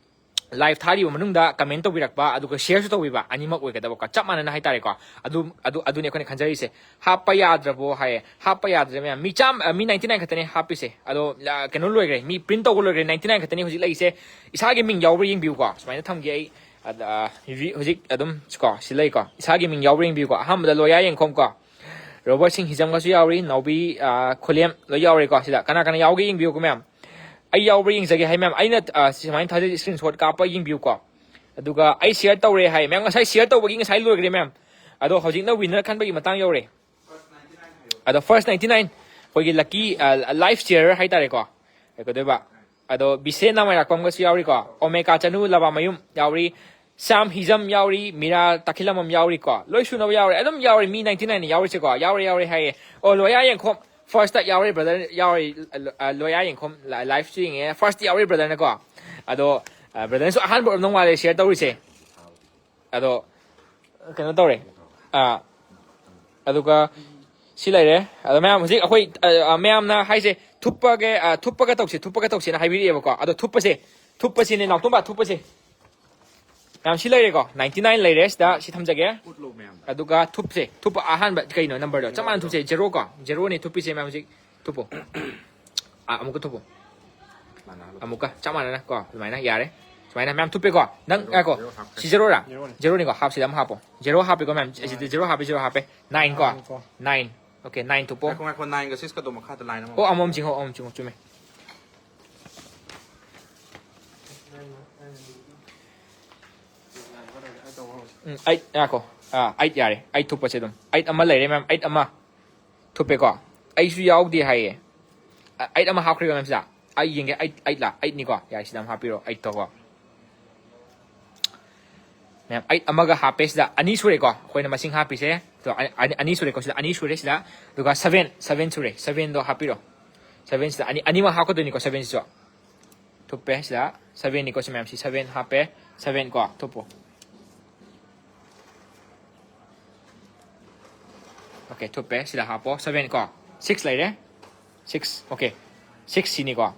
ꯂꯥꯏꯐ ꯊꯥꯔꯤꯕ ꯃꯅꯨꯡꯗ ꯀꯃꯦꯟ ꯇꯧꯕꯤꯔꯛꯄ ꯑꯗꯨꯒ ꯁꯤꯌꯔꯁꯨ ꯇꯧꯕꯤꯕ ꯑꯅꯤꯃꯛ ꯑꯣꯏꯒꯗꯕꯀꯣ, ꯆꯞ ꯃꯥꯟꯅꯅ ꯍꯥꯏꯇꯥꯔꯦꯀꯣ꯫ ꯑꯗꯨ, ꯑꯗꯨ, ꯑꯗꯨꯅꯤ ꯑꯩꯈꯣꯏꯅ ꯈꯟꯖꯔꯤꯁꯦ꯫ ꯍꯥꯞꯄ ꯌꯥꯗ꯭ꯔꯕꯣ ꯍꯥꯏꯌꯦ꯫ ꯍꯥꯞꯄ ꯌꯥꯗ꯭ꯔꯦ ꯃꯌꯥꯝ꯫ ꯃꯤ ꯆꯥꯝ-, ꯑ, ꯃꯤ ꯅꯥꯏꯟꯇꯤ ꯅꯥꯏꯟ ꯈꯛꯇꯅꯦ ꯍꯥꯞꯄꯤꯁꯦ꯫ ꯑꯗꯣ, ꯑ, ꯀꯩꯅꯣ ꯂꯣꯏꯈ꯭ꯔꯦ, ꯃꯤ ꯄ꯭ꯔꯤꯟ ꯇꯧꯕ ꯂꯣꯏꯈ꯭ꯔꯦ, ꯅꯥꯏꯟꯇꯤ ꯅꯥꯏꯟ ꯈꯛꯇꯅꯤ ꯍꯧꯖꯤꯛ ꯂꯩꯔꯤꯁꯦ꯫ ꯏꯁꯥꯒꯤ ꯃꯤꯡ ꯌꯥꯎꯕ꯭ꯔꯥ ꯌꯦꯡꯕꯤꯌꯨꯀꯣ꯫ ꯁꯨꯃꯥꯏꯅ ꯊꯝꯒꯦ ꯑꯩ꯫ ꯑꯗ, ꯑ, ꯍꯧꯖꯤꯛ, ꯍꯧꯖꯤꯛ ꯑꯗꯨꯝ ꯀꯣ, ꯁꯤ ꯂꯩꯀꯣ, ꯏꯁꯥꯒꯤ ꯃꯤꯡ ꯌꯥꯎꯕ꯭ꯔꯥ ꯌꯦꯡꯕꯤꯌꯨꯀꯣ꯫ ꯑꯍꯥꯟꯕꯗ ꯂꯣꯌꯥ ꯌꯦꯡꯈꯣꯝ ꯀꯣ, ꯔꯣꯕꯔꯠ ꯁꯤꯡ ꯍꯤꯖꯝꯒꯁꯨ ꯌꯥꯎꯔꯤ, ꯅꯥꯎꯕꯤ, ꯑ, ꯈꯨꯂꯦꯝ ꯂꯣꯏ ꯌꯥꯎꯔꯦꯀꯣ꯫ ꯁꯤꯗ ꯀꯅꯥ ꯀꯅꯥ ꯌꯥꯎꯒꯦ ꯌꯦꯡꯕꯤꯌꯨꯀꯣ ꯃꯌꯥꯝ꯫ ꯑꯩ ꯌꯥꯎꯕ꯭ꯔꯥ ꯌꯦꯡꯖꯒꯦ ꯍꯥꯏ ꯃꯌꯥꯝ꯫ ꯑꯩꯅ, ꯑ, ꯁꯨꯃꯥꯏꯅ ꯊꯥꯖꯩ, ꯏꯁꯀ꯭ꯔꯤꯟ ꯁꯣꯠ ꯀꯥꯞꯄ ꯌꯦꯡꯕꯤꯌꯨꯀꯣ꯫ ꯑꯗꯨꯒ ꯑꯩ ꯁꯤꯌꯔ ꯇꯧꯔꯦ ꯍꯥꯏ ꯃꯌꯥꯝ꯫ ꯉꯁꯥꯏ ꯁꯤꯌꯔ ꯇꯧꯕꯒꯤ ꯉꯁꯥꯏ ꯂꯣꯏꯈ꯭ꯔꯦ ꯃꯌꯥꯝ꯫ ꯑꯗꯣ ꯍꯧꯖꯤꯛꯅ ꯋꯤꯟꯅꯔ ꯈꯟꯕꯒꯤ ꯃꯇꯥꯡ ꯌꯧꯔꯦ꯫ ꯑꯗꯣ ꯐꯥꯔꯁ ꯅꯥꯏꯟꯇꯤ ꯅꯥꯏꯟ, ꯑꯩꯈꯣꯏꯒꯤ ꯂꯛꯀꯤ, ꯑ, ꯂꯥꯏꯐ ꯁꯤꯌꯔ ꯍꯥꯏꯇꯥꯔꯦꯀꯣ꯫ ꯀꯩꯗꯧꯕ? ꯑꯗꯣ ꯕꯤꯁꯦ ꯅꯥꯃꯥꯏꯔꯥꯛꯄꯝꯒꯁꯨ ꯌꯥꯎꯔꯤꯀꯣ, ꯑꯣꯃꯦꯀꯥ ꯆꯅꯨ ꯂꯕꯥꯃꯌꯨꯝ ꯌꯥꯎꯔꯤ, ꯁ꯭ꯌꯥꯝ ꯍꯤꯖꯝ ꯌꯥꯎꯔꯤ, ꯃꯤꯔꯥ ꯇꯥꯈꯤꯂꯝꯕꯝ ꯌꯥꯎꯔꯤꯀꯣ꯫ ꯂꯣꯏ ꯁꯨꯅꯕ ꯌꯥꯎꯔꯦ, ꯑꯗꯨꯝ ꯌꯥꯎꯔꯦ, ꯃꯤ ꯅꯥꯏꯟꯇꯤ ꯅꯥꯏꯟ ꯌꯥꯎꯔꯤꯁꯦꯀꯣ꯫ ꯌꯥꯎꯔꯦ, ꯌꯥꯎꯔꯦ ꯍꯥꯏꯌꯦ꯫ ꯑꯣ, ꯂꯣꯌꯥ ꯌꯦꯡꯈꯣꯝ ꯐꯥꯔꯁꯇ ꯌꯥꯎꯔꯦ, ꯕ꯭ꯔꯗꯔ ꯌꯥꯎꯔꯦ꯫ ꯑ, ꯂꯣꯌꯥ ꯌꯦꯡꯈꯣꯝ ꯂꯥ-, ꯂꯥꯏꯐꯁꯨ ꯌꯦꯡꯉꯦ, ꯐꯥꯔꯁꯇ ꯌꯥꯎꯔꯦ ꯕ꯭ꯔꯗꯔꯅꯀꯣ꯫ ꯑꯗꯣ, ꯑ, ꯕ꯭ꯔꯗꯔꯅꯁꯨ ꯑꯍꯥꯟꯕ ꯑꯣꯏꯔꯝꯗꯧ ꯃꯥꯜꯂꯦ ꯁꯤꯌꯔ ꯇꯧꯔꯤꯁꯦ꯫ ꯑꯗꯣ ꯀꯩꯅꯣ ꯇꯧꯔꯦ꯫ ꯑꯥ, ꯑꯗꯨꯒ ꯁꯤ ꯂꯩꯔꯦ꯫ ꯑꯗꯣ ꯃꯌꯥꯝ ꯍꯧꯖꯤꯛ ꯑꯩꯈꯣꯏ, ꯑ, ꯑ, ꯃꯌꯥꯝꯅ ꯍꯥꯏꯁꯦ ꯊꯨꯞꯄꯒ, ꯑ, ꯊꯨꯞꯄꯒ ꯇꯧꯁꯤ, ꯊꯨꯞꯄꯒ ꯇꯧꯁꯤꯅ ꯍꯥꯏꯕꯤꯔꯛꯑꯦꯕꯀꯣ꯫ ꯑꯗꯣ ꯊꯨꯞꯄꯁꯦ, ꯊꯨꯞꯄꯁꯤꯅꯦ ꯅꯥꯎꯇꯣꯝꯕ, ꯊꯨꯞꯄꯁꯦ꯫ ꯃꯌꯥꯝ ꯁꯤ ꯂꯩꯔꯦꯀꯣ, ꯅꯥꯏꯟꯇꯤ ꯅꯥꯏꯟ ꯂꯩꯔꯦ ꯁꯤꯗ, ꯁꯤ ꯊꯝꯖꯒꯦ꯫ ꯑꯗꯨꯒ ꯊꯨꯞꯁꯦ, ꯊꯨꯞꯄ ꯑꯍꯥꯟꯕ ꯀꯩꯅꯣ ꯅꯝꯕꯔꯗꯣ ꯆꯞ ꯃꯥꯟꯅ ꯊꯨꯞꯁꯦ, ꯖꯦꯔꯣ ꯀꯣ, ꯖꯦꯔꯣꯅꯦ ꯊꯨꯞꯄꯤꯁꯦ ꯃꯌꯥꯝ ꯍꯧꯖꯤꯛ꯫ ꯊꯨꯞꯄꯣ꯫ ꯑꯥ, ꯑꯃꯨꯛꯀ ꯊꯨꯞꯄꯣ꯫ ꯑꯃꯨꯛꯀ ꯆꯞ ꯃꯥꯟꯅꯅ ꯀꯣ, ꯑꯗꯨꯃꯥꯏꯅ ꯌꯥꯔꯦ꯫ ꯁꯨꯃꯥꯏꯅ ꯃꯌꯥꯝ ꯊꯨꯞꯄꯦꯀꯣ꯫ ꯅꯪ ꯉꯥꯏꯈꯣ꯫ Zero ꯍꯥꯞꯈ꯭ꯔꯦ꯫ ꯁꯤ ꯖꯦꯔꯣꯔꯥ? Zeroꯅꯤ꯫ ꯖꯦꯔꯣꯅꯤꯀꯣ꯫ ꯍꯥꯞꯁꯤꯗ ꯑꯃ ꯍꯥꯞꯄꯣ꯫ ꯖꯦꯔꯣ ꯍꯥꯞꯄꯤꯀꯣ ꯃꯌꯥꯝ꯫ ꯑꯁꯤꯗ ꯖꯦꯔꯣ ꯍꯥꯞꯄꯤ, ꯖꯦꯔꯣ ꯍꯥꯞꯄꯦ꯫ ꯅꯥꯏꯟ ꯀꯣ꯫ Nineꯀꯣ꯫ ꯅꯥꯏꯟ꯫ ꯑꯣꯀꯦ, ꯅꯥꯏꯟ ꯊꯨꯞꯄꯣ꯫ ꯉꯥꯏꯈꯣ, ꯉꯥꯏꯈꯣ, ꯅꯥꯏꯟꯒ ꯁꯤꯛꯁꯀꯗꯣ ꯃꯈꯥꯗ ꯂꯥꯏꯟ ꯑꯃ꯫ ꯑꯣ, ꯑꯃꯃꯝ ꯆꯤꯡꯉꯣ, ꯑꯃꯃꯝ ꯆꯤꯡꯉꯣ꯫ ꯆꯨꯝꯃꯦ꯫ ꯎꯝ, ꯑꯩꯠ ꯉꯥꯏꯈꯣ꯫ ꯑꯥ, ꯑꯩꯠ ꯌꯥꯔꯦ꯫ ꯑꯩꯠ ꯊꯨꯞꯄꯁꯦ ꯑꯗꯨꯝ꯫ ꯑꯩꯠ ꯑꯃ ꯂꯩꯔꯦ ꯃꯌꯥꯝ꯫ ꯑꯩꯠ ꯑꯃ ꯊꯨꯞꯄꯦꯀꯣ꯫ ꯑꯩꯁꯨ ꯌꯥꯎꯗꯦ ꯍꯥꯏꯌꯦ꯫ ꯑ-, ꯑꯩꯠ ꯑꯃ ꯍꯥꯞꯈ꯭ꯔꯦꯀꯣ ꯃꯌꯥꯝ ꯁꯤꯗ꯫ ꯑꯩ ꯌꯦꯡꯒꯦ꯫ ꯑꯩꯠ, ꯑꯩꯠꯂꯥ? ꯑꯩꯠꯅꯤꯀꯣ꯫ ꯌꯥꯔꯦ, ꯁꯤꯗ ꯑꯃ ꯍꯥꯞꯄꯤꯔꯣ꯫ ꯑꯩꯠꯇꯣꯀꯣ꯫ ꯃꯌꯥꯝ, ꯑꯩꯠ ꯑꯃꯒ ꯍꯥꯞꯄꯦ ꯁꯤꯗ꯫ ꯑꯅꯤ ꯁꯨꯔꯦꯀꯣ ꯑꯩꯈꯣꯏꯅ ꯃꯁꯤꯡ ꯍꯥꯞꯄꯤꯁꯦ꯫ ꯑꯗꯣ ꯑꯅꯤ, ꯑꯅꯤ, ꯑꯅꯤ ꯁꯨꯔꯦꯀꯣ ꯁꯤꯗ꯫ ꯑꯅꯤ ꯁꯨꯔꯦ ꯁꯤꯗ꯫ ꯑꯗꯨꯒ ꯁꯚꯦꯟ, ꯁꯚꯦꯟ ꯁꯨꯔꯦ꯫ ꯁꯚꯦꯟꯗꯣ ꯍꯥꯞꯄꯤꯔꯣ꯫ ꯁꯚꯦꯟꯁꯤꯗ ꯑꯅꯤ, ꯑꯅꯤꯃꯛ ꯍꯥꯞꯀꯗꯣꯏꯅꯤꯀꯣ ꯁꯚꯦꯟꯁꯤꯁꯨ꯫ ꯊꯨꯞꯄꯦ ꯁꯤꯗ꯫ ꯁꯚꯦꯟꯅꯤꯀꯣ ꯁꯤ ꯃꯌꯥꯝꯁꯤ꯫ ꯁꯚꯦꯟ ꯍꯥꯞꯄꯦ꯫ ꯁꯚꯦꯟ ꯀꯣ꯫ ꯊꯨꯞꯄꯣ꯫ ꯑꯣꯀꯦ, ꯊꯨꯞꯄꯦ꯫ ꯁꯤꯗ ꯍꯥꯞꯄꯣ꯫ ꯁꯚꯦꯟ ꯀꯣ꯫ ꯁꯤꯛꯁ ꯂꯩꯔꯦ꯫ ꯁꯤꯛꯁ꯫ ꯑꯣꯀꯦ꯫ ꯁꯤꯛꯁ ꯁꯤꯅꯤꯀꯣ꯫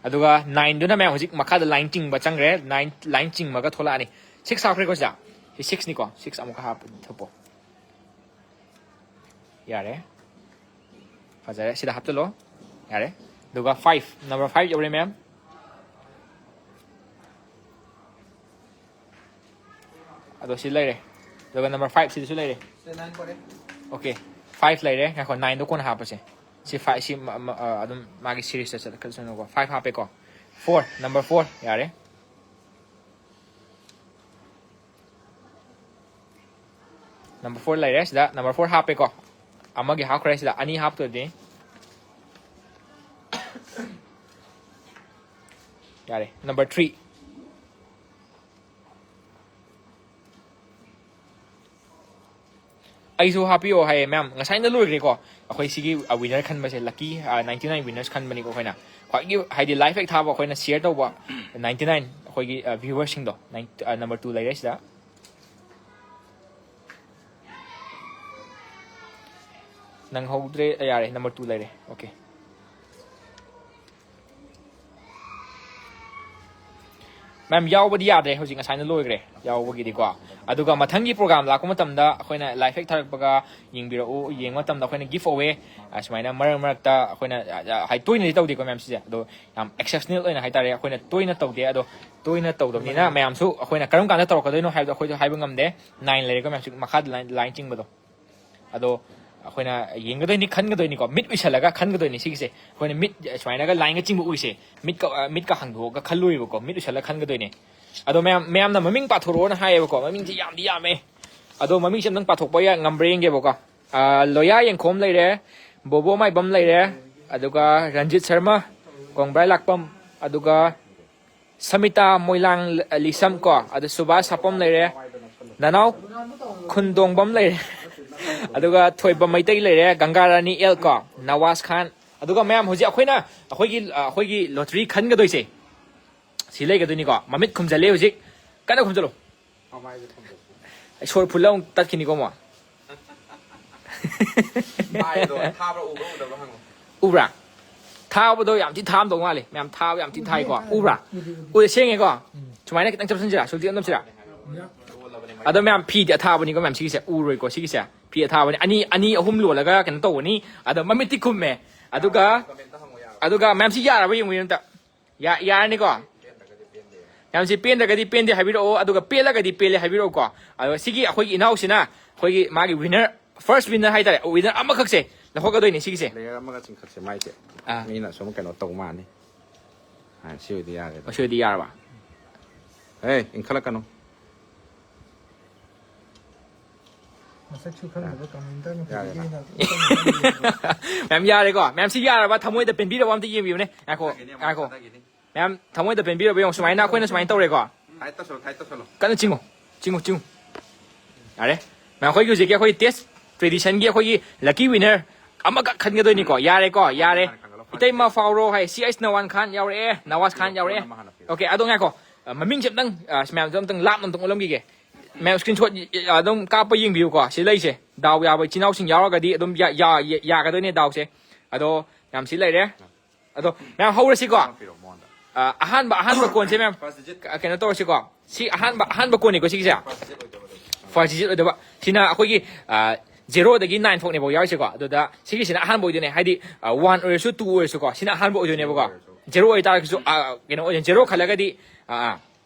ꯑꯗꯨꯒ ꯅꯥꯏꯟꯗꯨꯅ ꯃꯌꯥꯝ ꯍꯧꯖꯤꯛ ꯃꯈꯥꯗ ꯂꯥꯏꯟ ꯆꯤꯡꯕ ꯆꯪꯈ꯭ꯔꯦ꯫ ꯅꯥꯏꯟ, ꯂꯥꯏꯟ ꯆꯤꯡꯕꯒ ꯊꯣꯛꯂꯛꯑꯅꯤ꯫ ꯁꯤꯛꯁ ꯍꯥꯞꯈ꯭ꯔꯦꯀꯣ ꯁꯤꯗ꯫ ꯁꯤ ꯁꯤꯛꯁꯅꯤꯀꯣ꯫ ꯁꯤꯛꯁ ꯑꯃꯨꯛꯀ ꯍꯥꯞꯄ ꯊꯨꯞꯄꯣ꯫ ꯌꯥꯔꯦ꯫ ꯐꯖꯔꯦ꯫ ꯁꯤꯗ ꯍꯥꯞꯆꯜꯂꯣ꯫ ꯌꯥꯔꯦ꯫ ꯑꯗꯨꯒ ꯐꯥꯏꯚ, ꯅꯝꯕꯔ ꯐꯥꯏꯚ ꯌꯧꯔꯦ ꯃꯌꯥꯝ꯫ ꯑꯗꯣ ꯁꯤ ꯂꯩꯔꯦ꯫ ꯑꯗꯨꯒ ꯅꯝꯕꯔ ꯐꯥꯏꯚ ꯁꯤꯗꯁꯨ ꯂꯩꯔꯦ꯫ ꯁꯤꯗ ꯅꯥꯏꯟ ꯄꯣꯔꯦ꯫ ꯑꯣꯀꯦ꯫ ꯐꯥꯏꯚ ꯂꯩꯔꯦ꯫ ꯉꯥꯏꯈꯣ, ꯅꯥꯏꯟꯗꯣ ꯀꯣꯟꯅ ꯍꯥꯞꯄꯁꯦ꯫ ꯁꯤ ꯐꯥꯏꯚ, ꯁꯤ ꯃ-, ꯃ-, ꯑ, ꯑꯗꯨꯝ ꯃꯥꯒꯤ ꯁꯤꯔꯤꯁꯇ ꯆꯠꯈ꯭ꯔꯁꯅꯨꯀꯣ꯫ ꯐꯥꯏꯚ ꯍꯥꯞꯄꯦꯀꯣ꯫ Four, number four. ꯌꯥꯔꯦ꯫ ꯅꯝꯕꯔ ꯐꯣꯔ ꯂꯩꯔꯦ ꯁꯤꯗ꯫ ꯅꯝꯕꯔ ꯐꯣꯔ ꯍꯥꯞꯄꯦꯀꯣ꯫ ꯑꯃꯒꯤ ꯍꯥꯞꯈ꯭ꯔꯦ ꯁꯤꯗ꯫ ꯑꯅꯤ ꯍꯥꯞꯇꯣꯏꯗꯤ꯫ ꯌꯥꯔꯦ꯫ Number three. ꯑꯩꯁꯨ ꯍꯥꯞꯄꯤꯌꯣ ꯍꯥꯏꯌꯦ ꯃꯌꯥꯝ꯫ ꯉꯁꯥꯏꯅ ꯂꯣꯏꯈ꯭ꯔꯦꯀꯣ꯫ ꯑꯩꯈꯣꯏ ꯁꯤꯒꯤ, ꯑ, ꯋꯤꯅꯔ ꯈꯟꯕꯁꯦ꯫ ꯂꯛꯀꯤ, ꯑ, ꯅꯥꯏꯟꯇꯤ ꯅꯥꯏꯟ ꯋꯤꯅꯔꯁ ꯈꯟꯕꯅꯤꯀꯣ ꯑꯩꯈꯣꯏꯅ꯫ ꯈ꯭ꯋꯥꯏꯒꯤ ꯍꯥꯏꯗꯤ ꯂꯥꯏꯐ ꯍꯦꯛ ꯊꯥꯕ ꯑꯩꯈꯣꯏꯅ ꯁꯤꯌꯔ ꯇꯧꯕ ꯅꯥꯏꯟꯇꯤ ꯅꯥꯏꯟ ꯑꯩꯈꯣꯏꯒꯤ, ꯑ, ꯚ꯭ꯌꯨꯋꯔꯁꯤꯡꯗꯣ꯫ ꯅꯥꯏꯟ-, ꯑ, ꯅꯝꯕꯔ ꯇꯨ ꯂꯩꯔꯦ ꯁꯤꯗ꯫ ꯅꯪꯍꯧꯗ꯭ꯔꯦ꯫ ꯑ, ꯌꯥꯔꯦ, ꯅꯝꯕꯔ ꯇꯨ ꯂꯩꯔꯦ꯫ ꯑꯣꯀꯦ꯫ ꯃꯌꯥꯝ ꯌꯥꯎꯕꯗꯤ ꯌꯥꯗ꯭ꯔꯦ, ꯍꯧꯖꯤꯛ ꯉꯁꯥꯏꯅ ꯂꯣꯏꯈ꯭ꯔꯦ ꯌꯥꯎꯕꯒꯤꯗꯤꯀꯣ꯫ ꯑꯗꯨꯒ ꯃꯊꯪꯒꯤ program ꯂꯥꯛꯄ ꯃꯇꯝꯗ ꯑꯩꯈꯣꯏꯅ live ꯍꯦꯛ ꯊꯥꯔꯛꯄꯒ ꯌꯦꯡꯕꯤꯔꯛꯎ꯫ ꯌꯦꯡꯕ ꯃꯇꯝꯗ ꯑꯩꯈꯣꯏꯅ giveaway, ꯑ, ꯁꯨꯃꯥꯏꯅ ꯃꯔꯛ ꯃꯔꯛꯇ ꯑꯩꯈꯣꯏꯅ, ꯑ, ꯑ, ꯍꯥꯏ, ꯇꯣꯏꯅꯗꯤ ꯇꯧꯗꯦꯀꯣ ꯃꯌꯥꯝ ꯁꯤꯁꯦ, ꯑꯗꯣ ꯌꯥꯝ exceptional ꯑꯣꯏꯅ ꯍꯥꯏꯇꯥꯔꯦ, ꯑꯩꯈꯣꯏꯅ ꯇꯣꯏꯅ ꯇꯧꯗꯦ꯫ ꯑꯗꯣ ꯇꯣꯏꯅ ꯇꯧꯗꯕꯅꯤꯅ ꯃꯌꯥꯝꯁꯨ ꯑꯩꯈꯣꯏꯅ ꯀꯔꯝ ꯀꯥꯟꯗ ꯇꯧꯔꯛꯀꯗꯣꯏꯅꯣ ꯍꯥꯏꯕꯗꯣ ꯑꯩꯈꯣꯏꯁꯨ ꯍꯥꯏꯕ ꯉꯝꯗꯦ꯫ Nine ꯂꯩꯔꯦꯀꯣ ꯃꯌꯥꯝꯁꯨ, ꯃꯈꯥꯗ line, line ꯆꯤꯡꯕꯗꯣ꯫ ꯑꯗꯣ ꯑꯩꯈꯣꯏꯅ ꯌꯦꯡꯒꯗꯣꯏꯅꯤ, ꯈꯟꯒꯗꯣꯏꯅꯤꯀꯣ, ꯃꯤꯠ ꯎꯏꯁꯜꯂꯒ ꯈꯟꯒꯗꯣꯏꯅꯤ ꯁꯤꯒꯤꯁꯦ꯫ ꯑꯩꯈꯣꯏꯅ ꯃꯤꯠ ꯁꯨꯃꯥꯏꯅꯒ lineꯒ ꯆꯤꯡꯕ ꯎꯏꯁꯦ, ꯃꯤꯠꯀ, ꯑ, ꯃꯤꯠꯀ ꯍꯥꯡꯗꯣꯛꯑꯒ ꯈꯜꯂꯣꯏꯕꯀꯣ, ꯃꯤꯠ ꯎꯏꯁꯜꯂꯒ ꯈꯟꯒꯗꯣꯏꯅꯦ꯫ ꯑꯗꯣ ꯃꯌꯥꯝ, ꯃꯌꯥꯝꯅ ꯃꯃꯤꯡ ꯄꯥꯊꯣꯔꯛꯑꯣꯅ ꯍꯥꯏꯌꯦꯕꯀꯣ, ꯃꯃꯤꯡꯁꯦ ꯌꯥꯝꯗꯤ ꯌꯥꯝꯃꯦ꯫ ꯑꯗꯣ ꯃꯃꯤꯡꯁꯦ ꯑꯝꯇꯪ ꯄꯥꯊꯣꯛꯄ ꯌꯥ-, ꯉꯝꯕ꯭ꯔꯥ ꯌꯦꯡꯒꯦꯕꯀꯣ꯫ ꯑ, ꯂꯣꯌꯥ ꯌꯦꯡꯈꯣꯝ ꯂꯩꯔꯦ, ꯕꯣꯕꯣ ꯃꯥꯏꯕꯝ ꯂꯩꯔꯦ, ꯑꯗꯨꯒ ꯔꯟꯖꯤꯠ ꯁꯔꯃ, ꯀꯣꯡꯕ꯭ꯔꯥꯏ ꯂꯥꯛꯄꯝ, ꯑꯗꯨꯒ ꯁꯃꯤꯇꯥ ꯃꯣꯏꯂꯥꯡ ꯂꯤꯁꯝ ꯀꯣ, ꯑꯗꯨ ꯁꯨꯕꯥꯁ ꯁꯥꯄꯝ ꯂꯩꯔꯦ, ꯅꯅꯥꯎ ꯈꯨꯟꯗꯣꯡꯕꯝ ꯂꯩꯔꯦ, ꯑꯗꯨꯒ ꯊꯣꯏꯕ ꯃꯩꯇꯩ ꯂꯩꯔꯦ, ꯒꯪꯒꯥ ꯔꯥꯅꯤ ꯑꯦꯜ ꯀꯣ, ꯅꯋꯥꯖ ꯈꯥꯟ, ꯑꯗꯨꯒ ꯃꯌꯥꯝ ꯍꯧꯖꯤꯛ ꯑꯩꯈꯣꯏꯅ, ꯑꯩꯈꯣꯏꯒꯤ, ꯑꯩꯈꯣꯏꯒꯤ lottery ꯈꯟꯒꯗꯣꯏꯁꯦ ꯁꯤ ꯂꯩꯒꯗꯣꯏꯅꯤꯀꯣ꯫ ꯃꯃꯤꯠ ꯈꯨꯝꯖꯜꯂꯦ ꯍꯧꯖꯤꯛ, ꯀꯟꯅ ꯈꯨꯝꯖꯜꯂꯨ꯫ ꯃꯃꯥꯏꯗ ꯊꯝꯖꯜꯂꯨ꯫ ꯑꯩ ꯁꯣꯔ ꯐꯨꯜꯂ ꯑꯃꯨꯛ ꯇꯠꯈꯤꯅꯤꯀꯣ ꯑꯃꯨꯛ꯫ ꯃꯥꯏꯗꯣ ꯊꯥꯕ꯭ꯔꯥ ꯎꯕ꯭ꯔꯥ ꯎꯗꯕ꯭ꯔꯥ ꯍꯪꯉꯣ꯫ ꯎꯕ꯭ꯔꯥ? ꯊꯥꯕꯗꯣ ꯌꯥꯝ ꯊꯤ ꯊꯥꯔꯝꯗꯧ ꯃꯥꯜꯂꯦ꯫ ꯃꯌꯥꯝ ꯊꯥꯕ ꯌꯥꯝ ꯊꯤ ꯊꯥꯏꯀꯣ꯫ ꯎꯕ꯭ꯔꯥ? ꯎꯗꯦ, ꯁꯦꯡꯉꯦꯀꯣ? ꯁꯨꯃꯥꯏꯅ ꯈꯤꯇꯪ ꯆꯞꯁꯤꯟꯁꯤꯔꯥ? ꯁꯨꯛꯇꯤ ꯅꯝꯁꯤꯔꯥ? ꯑꯗꯣ ꯃꯌꯥꯝ ꯐꯤꯗꯤ ꯑꯊꯥꯕꯅꯤꯀꯣ ꯃꯌꯥꯝ ꯁꯤꯒꯤꯁꯦ꯫ ꯎꯔꯣꯏꯀꯣ ꯁꯤꯒꯤꯁꯦ꯫ ꯐꯤ ꯑꯊꯥꯕꯅꯤ꯫ ꯑꯅꯤ, ꯑꯅꯤ ꯑꯍꯨꯝ ꯂꯣꯜꯂꯒ ꯀꯩꯅꯣ ꯇꯧꯕꯅꯤ꯫ ꯑꯗꯣ ꯃꯃꯤꯠꯇꯤ ꯈꯨꯝꯃꯦ꯫ ꯑꯗꯨꯒ, ꯑꯗꯨꯒ ꯃꯌꯥꯝ ꯁꯤ ꯌꯥꯔꯕ ꯌꯦꯡꯉꯨ ꯑꯝꯇ꯫ ꯌꯥ-, ꯌꯥꯔꯅꯤꯀꯣ? ꯌꯥꯝꯁꯤ ꯄꯦꯟꯗ꯭ꯔꯒꯗꯤ ꯄꯦꯟꯗꯦ ꯍꯥꯏꯕꯤꯔꯛꯑꯣ, ꯑꯗꯨꯒ ꯄꯦꯜꯂꯒꯗꯤ ꯄꯦꯜꯂꯦ ꯍꯥꯏꯕꯤꯔꯛꯑꯣꯀꯣ꯫ ꯑꯗꯣ ꯁꯤꯒꯤ ꯑꯩꯈꯣꯏꯒꯤ ꯏꯅꯥꯎꯁꯤꯅ ꯑꯩꯈꯣꯏꯒꯤ ꯃꯥꯒꯤ winner, first winner ꯍꯥꯏꯇꯥꯔꯦ, winner ꯑꯃꯈꯛꯁꯦ ꯂꯧꯍꯧꯒꯗꯣꯏꯅꯦ ꯁꯤꯒꯤꯁꯦ꯫ Layer ꯑꯃꯒ ꯆꯤꯡꯈꯠꯁꯦ ꯃꯥꯏꯁꯦ꯫ ꯑꯥ꯫ ꯃꯤꯅ ꯁꯨꯝ ꯀꯩꯅꯣ ꯇꯧ ꯃꯥꯜꯂꯤ꯫ ꯑꯥ, ꯁꯤ ꯑꯣꯏꯗꯤ ꯌꯥꯔꯦꯗ꯫ ꯁꯤ ꯑꯣꯏꯗꯤ ꯌꯥꯔꯕ? ꯑꯦ, ꯏꯟꯈꯠꯂꯛꯀꯅꯨ꯫ ꯃꯁꯛꯁꯨ ꯈꯪꯗꯕ commenter ꯃꯈꯩꯗꯒꯤ ꯌꯥꯔꯦ꯫ ꯑꯩꯅ ꯃꯌꯥꯝ ꯌꯥꯔꯦꯀꯣ? ꯃꯌꯥꯝ ꯁꯤ ꯌꯥꯔꯕ? ꯊꯃꯣꯏꯗ ꯄꯦꯟꯕꯤꯔꯕ ꯑꯝꯇ ꯌꯦꯡꯕꯤꯌꯨꯅꯦ꯫ ꯉꯥꯏꯈꯣ, ꯉꯥꯏꯈꯣ꯫ ꯃꯌꯥꯝ ꯊꯃꯣꯏꯗ ꯄꯦꯟꯕꯤꯔꯕ ꯌꯦꯡꯉꯣ꯫ ꯁꯨꯃꯥꯏꯅ ꯑꯩꯈꯣꯏꯅ ꯁꯨꯃꯥꯏꯅ ꯇꯧꯔꯦꯀꯣ꯫ Tight ꯇꯧꯁꯜꯂꯣ, tight ꯇꯧꯁꯜꯂꯣ꯫ ꯀꯟꯅ ꯆꯤꯡꯉꯨ, ꯆꯤꯡꯉꯨ, ꯆꯤꯡꯉꯨ꯫ ꯌꯥꯔꯦ꯫ ꯃꯌꯥꯝ ꯑꯩꯈꯣꯏꯒꯤ ꯍꯧꯖꯤꯛꯀꯤ ꯑꯩꯈꯣꯏꯒꯤ TEST Traditionꯒꯤ ꯑꯩꯈꯣꯏꯒꯤ lucky winner ꯑꯃꯈꯛ ꯈꯟꯒꯗꯣꯏꯅꯤꯀꯣ꯫ ꯌꯥꯔꯦꯀꯣ? ꯌꯥꯔꯦ꯫ ꯏꯇꯩꯃ ꯐꯥꯎꯔꯣ ꯍꯥꯏ꯫ ꯁꯤ ꯑꯩꯁ ꯅꯋꯥꯟ ꯈꯥꯟ ꯌꯥꯎꯔꯛꯑꯦ, ꯅꯋꯥꯖ ꯈꯥꯟ ꯌꯥꯎꯔꯛꯑꯦ꯫ Okay, ꯑꯗꯣ ꯉꯥꯏꯈꯣ꯫ ꯑ, ꯃꯃꯤꯡꯁꯦ ꯑꯝꯇꯪ, ꯑ, ꯃꯌꯥꯝꯁꯦ ꯑꯝꯇꯪ ꯂꯥꯞꯅ ꯑꯝꯇꯪ ꯎꯠꯂꯝꯈꯤꯒꯦ꯫ ꯃꯌꯥꯝ screenshot ꯑꯗꯨꯝ ꯀꯥꯞꯄ ꯌꯦꯡꯕꯤꯌꯨꯀꯣ꯫ ꯁꯤ ꯂꯩꯁꯦ꯫ ꯗꯥꯎ ꯌꯥꯕ ꯏꯆꯤꯟ ꯏꯅꯥꯎꯁꯤꯡ ꯌꯥꯎꯔꯒꯗꯤ ꯑꯗꯨꯝ ꯌꯥ-, ꯌꯥ-, ꯌꯥ-, ꯌꯥꯒꯗꯣꯏꯅꯦ ꯗꯥꯎꯁꯦ꯫ ꯑꯗꯣ ꯃꯌꯥꯝ ꯁꯤ ꯂꯩꯔꯦ꯫ ꯑꯗꯣ ꯃꯌꯥꯝ ꯍꯧꯔꯁꯤꯀꯣ꯫ ꯄꯤꯔꯛꯑꯣ ꯃꯉꯣꯟꯗ꯫ ꯑ, ꯑꯍꯥꯟꯕ ꯑꯍꯥꯟꯕ ꯀꯣꯟꯁꯦ ꯃꯦꯝ, First digit. ꯀꯩꯅꯣ ꯇꯧꯔꯁꯤꯀꯣ꯫ ꯁꯤ ꯑꯍꯥꯟꯕ ꯑꯍꯥꯟꯕ ꯀꯣꯟꯅꯤꯀꯣ ꯁꯤꯒꯤꯁꯦ꯫ First digit ꯑꯣꯏꯗꯕ ꯑꯗꯨꯝ. First digit ꯑꯣꯏꯗꯕ꯫ ꯁꯤꯅ ꯑꯩꯈꯣꯏꯒꯤ ꯖꯦꯔꯣꯗꯒꯤ ꯅꯥꯏꯟ ꯐꯥꯎꯅꯦꯕ ꯌꯥꯎꯔꯤꯁꯦꯀꯣ꯫ ꯑꯗꯨꯗ ꯁꯤꯒꯤꯁꯤꯅ ꯑꯍꯥꯟꯕ ꯑꯣꯏꯗꯣꯏꯅꯦ, ꯍꯥꯏꯗꯤ ꯋꯥꯟ ꯑꯣꯏꯔꯁꯨ ꯇꯨ ꯑꯣꯏꯔꯁꯨꯀꯣ, ꯁꯤꯅ ꯑꯍꯥꯟꯕ ꯑꯣꯏꯗꯣꯏꯅꯦꯕꯀꯣ꯫ ꯑꯣꯏꯔꯁꯨ. ꯖꯦꯔꯣ ꯑꯣꯏꯇꯥꯔꯒꯁꯨ ꯑ, ꯀꯩꯅꯣ ꯑꯣꯏꯗꯣꯏꯅꯦ, ꯖꯦꯔꯣ ꯈꯜꯂꯒꯗꯤ ꯑ, ꯑ.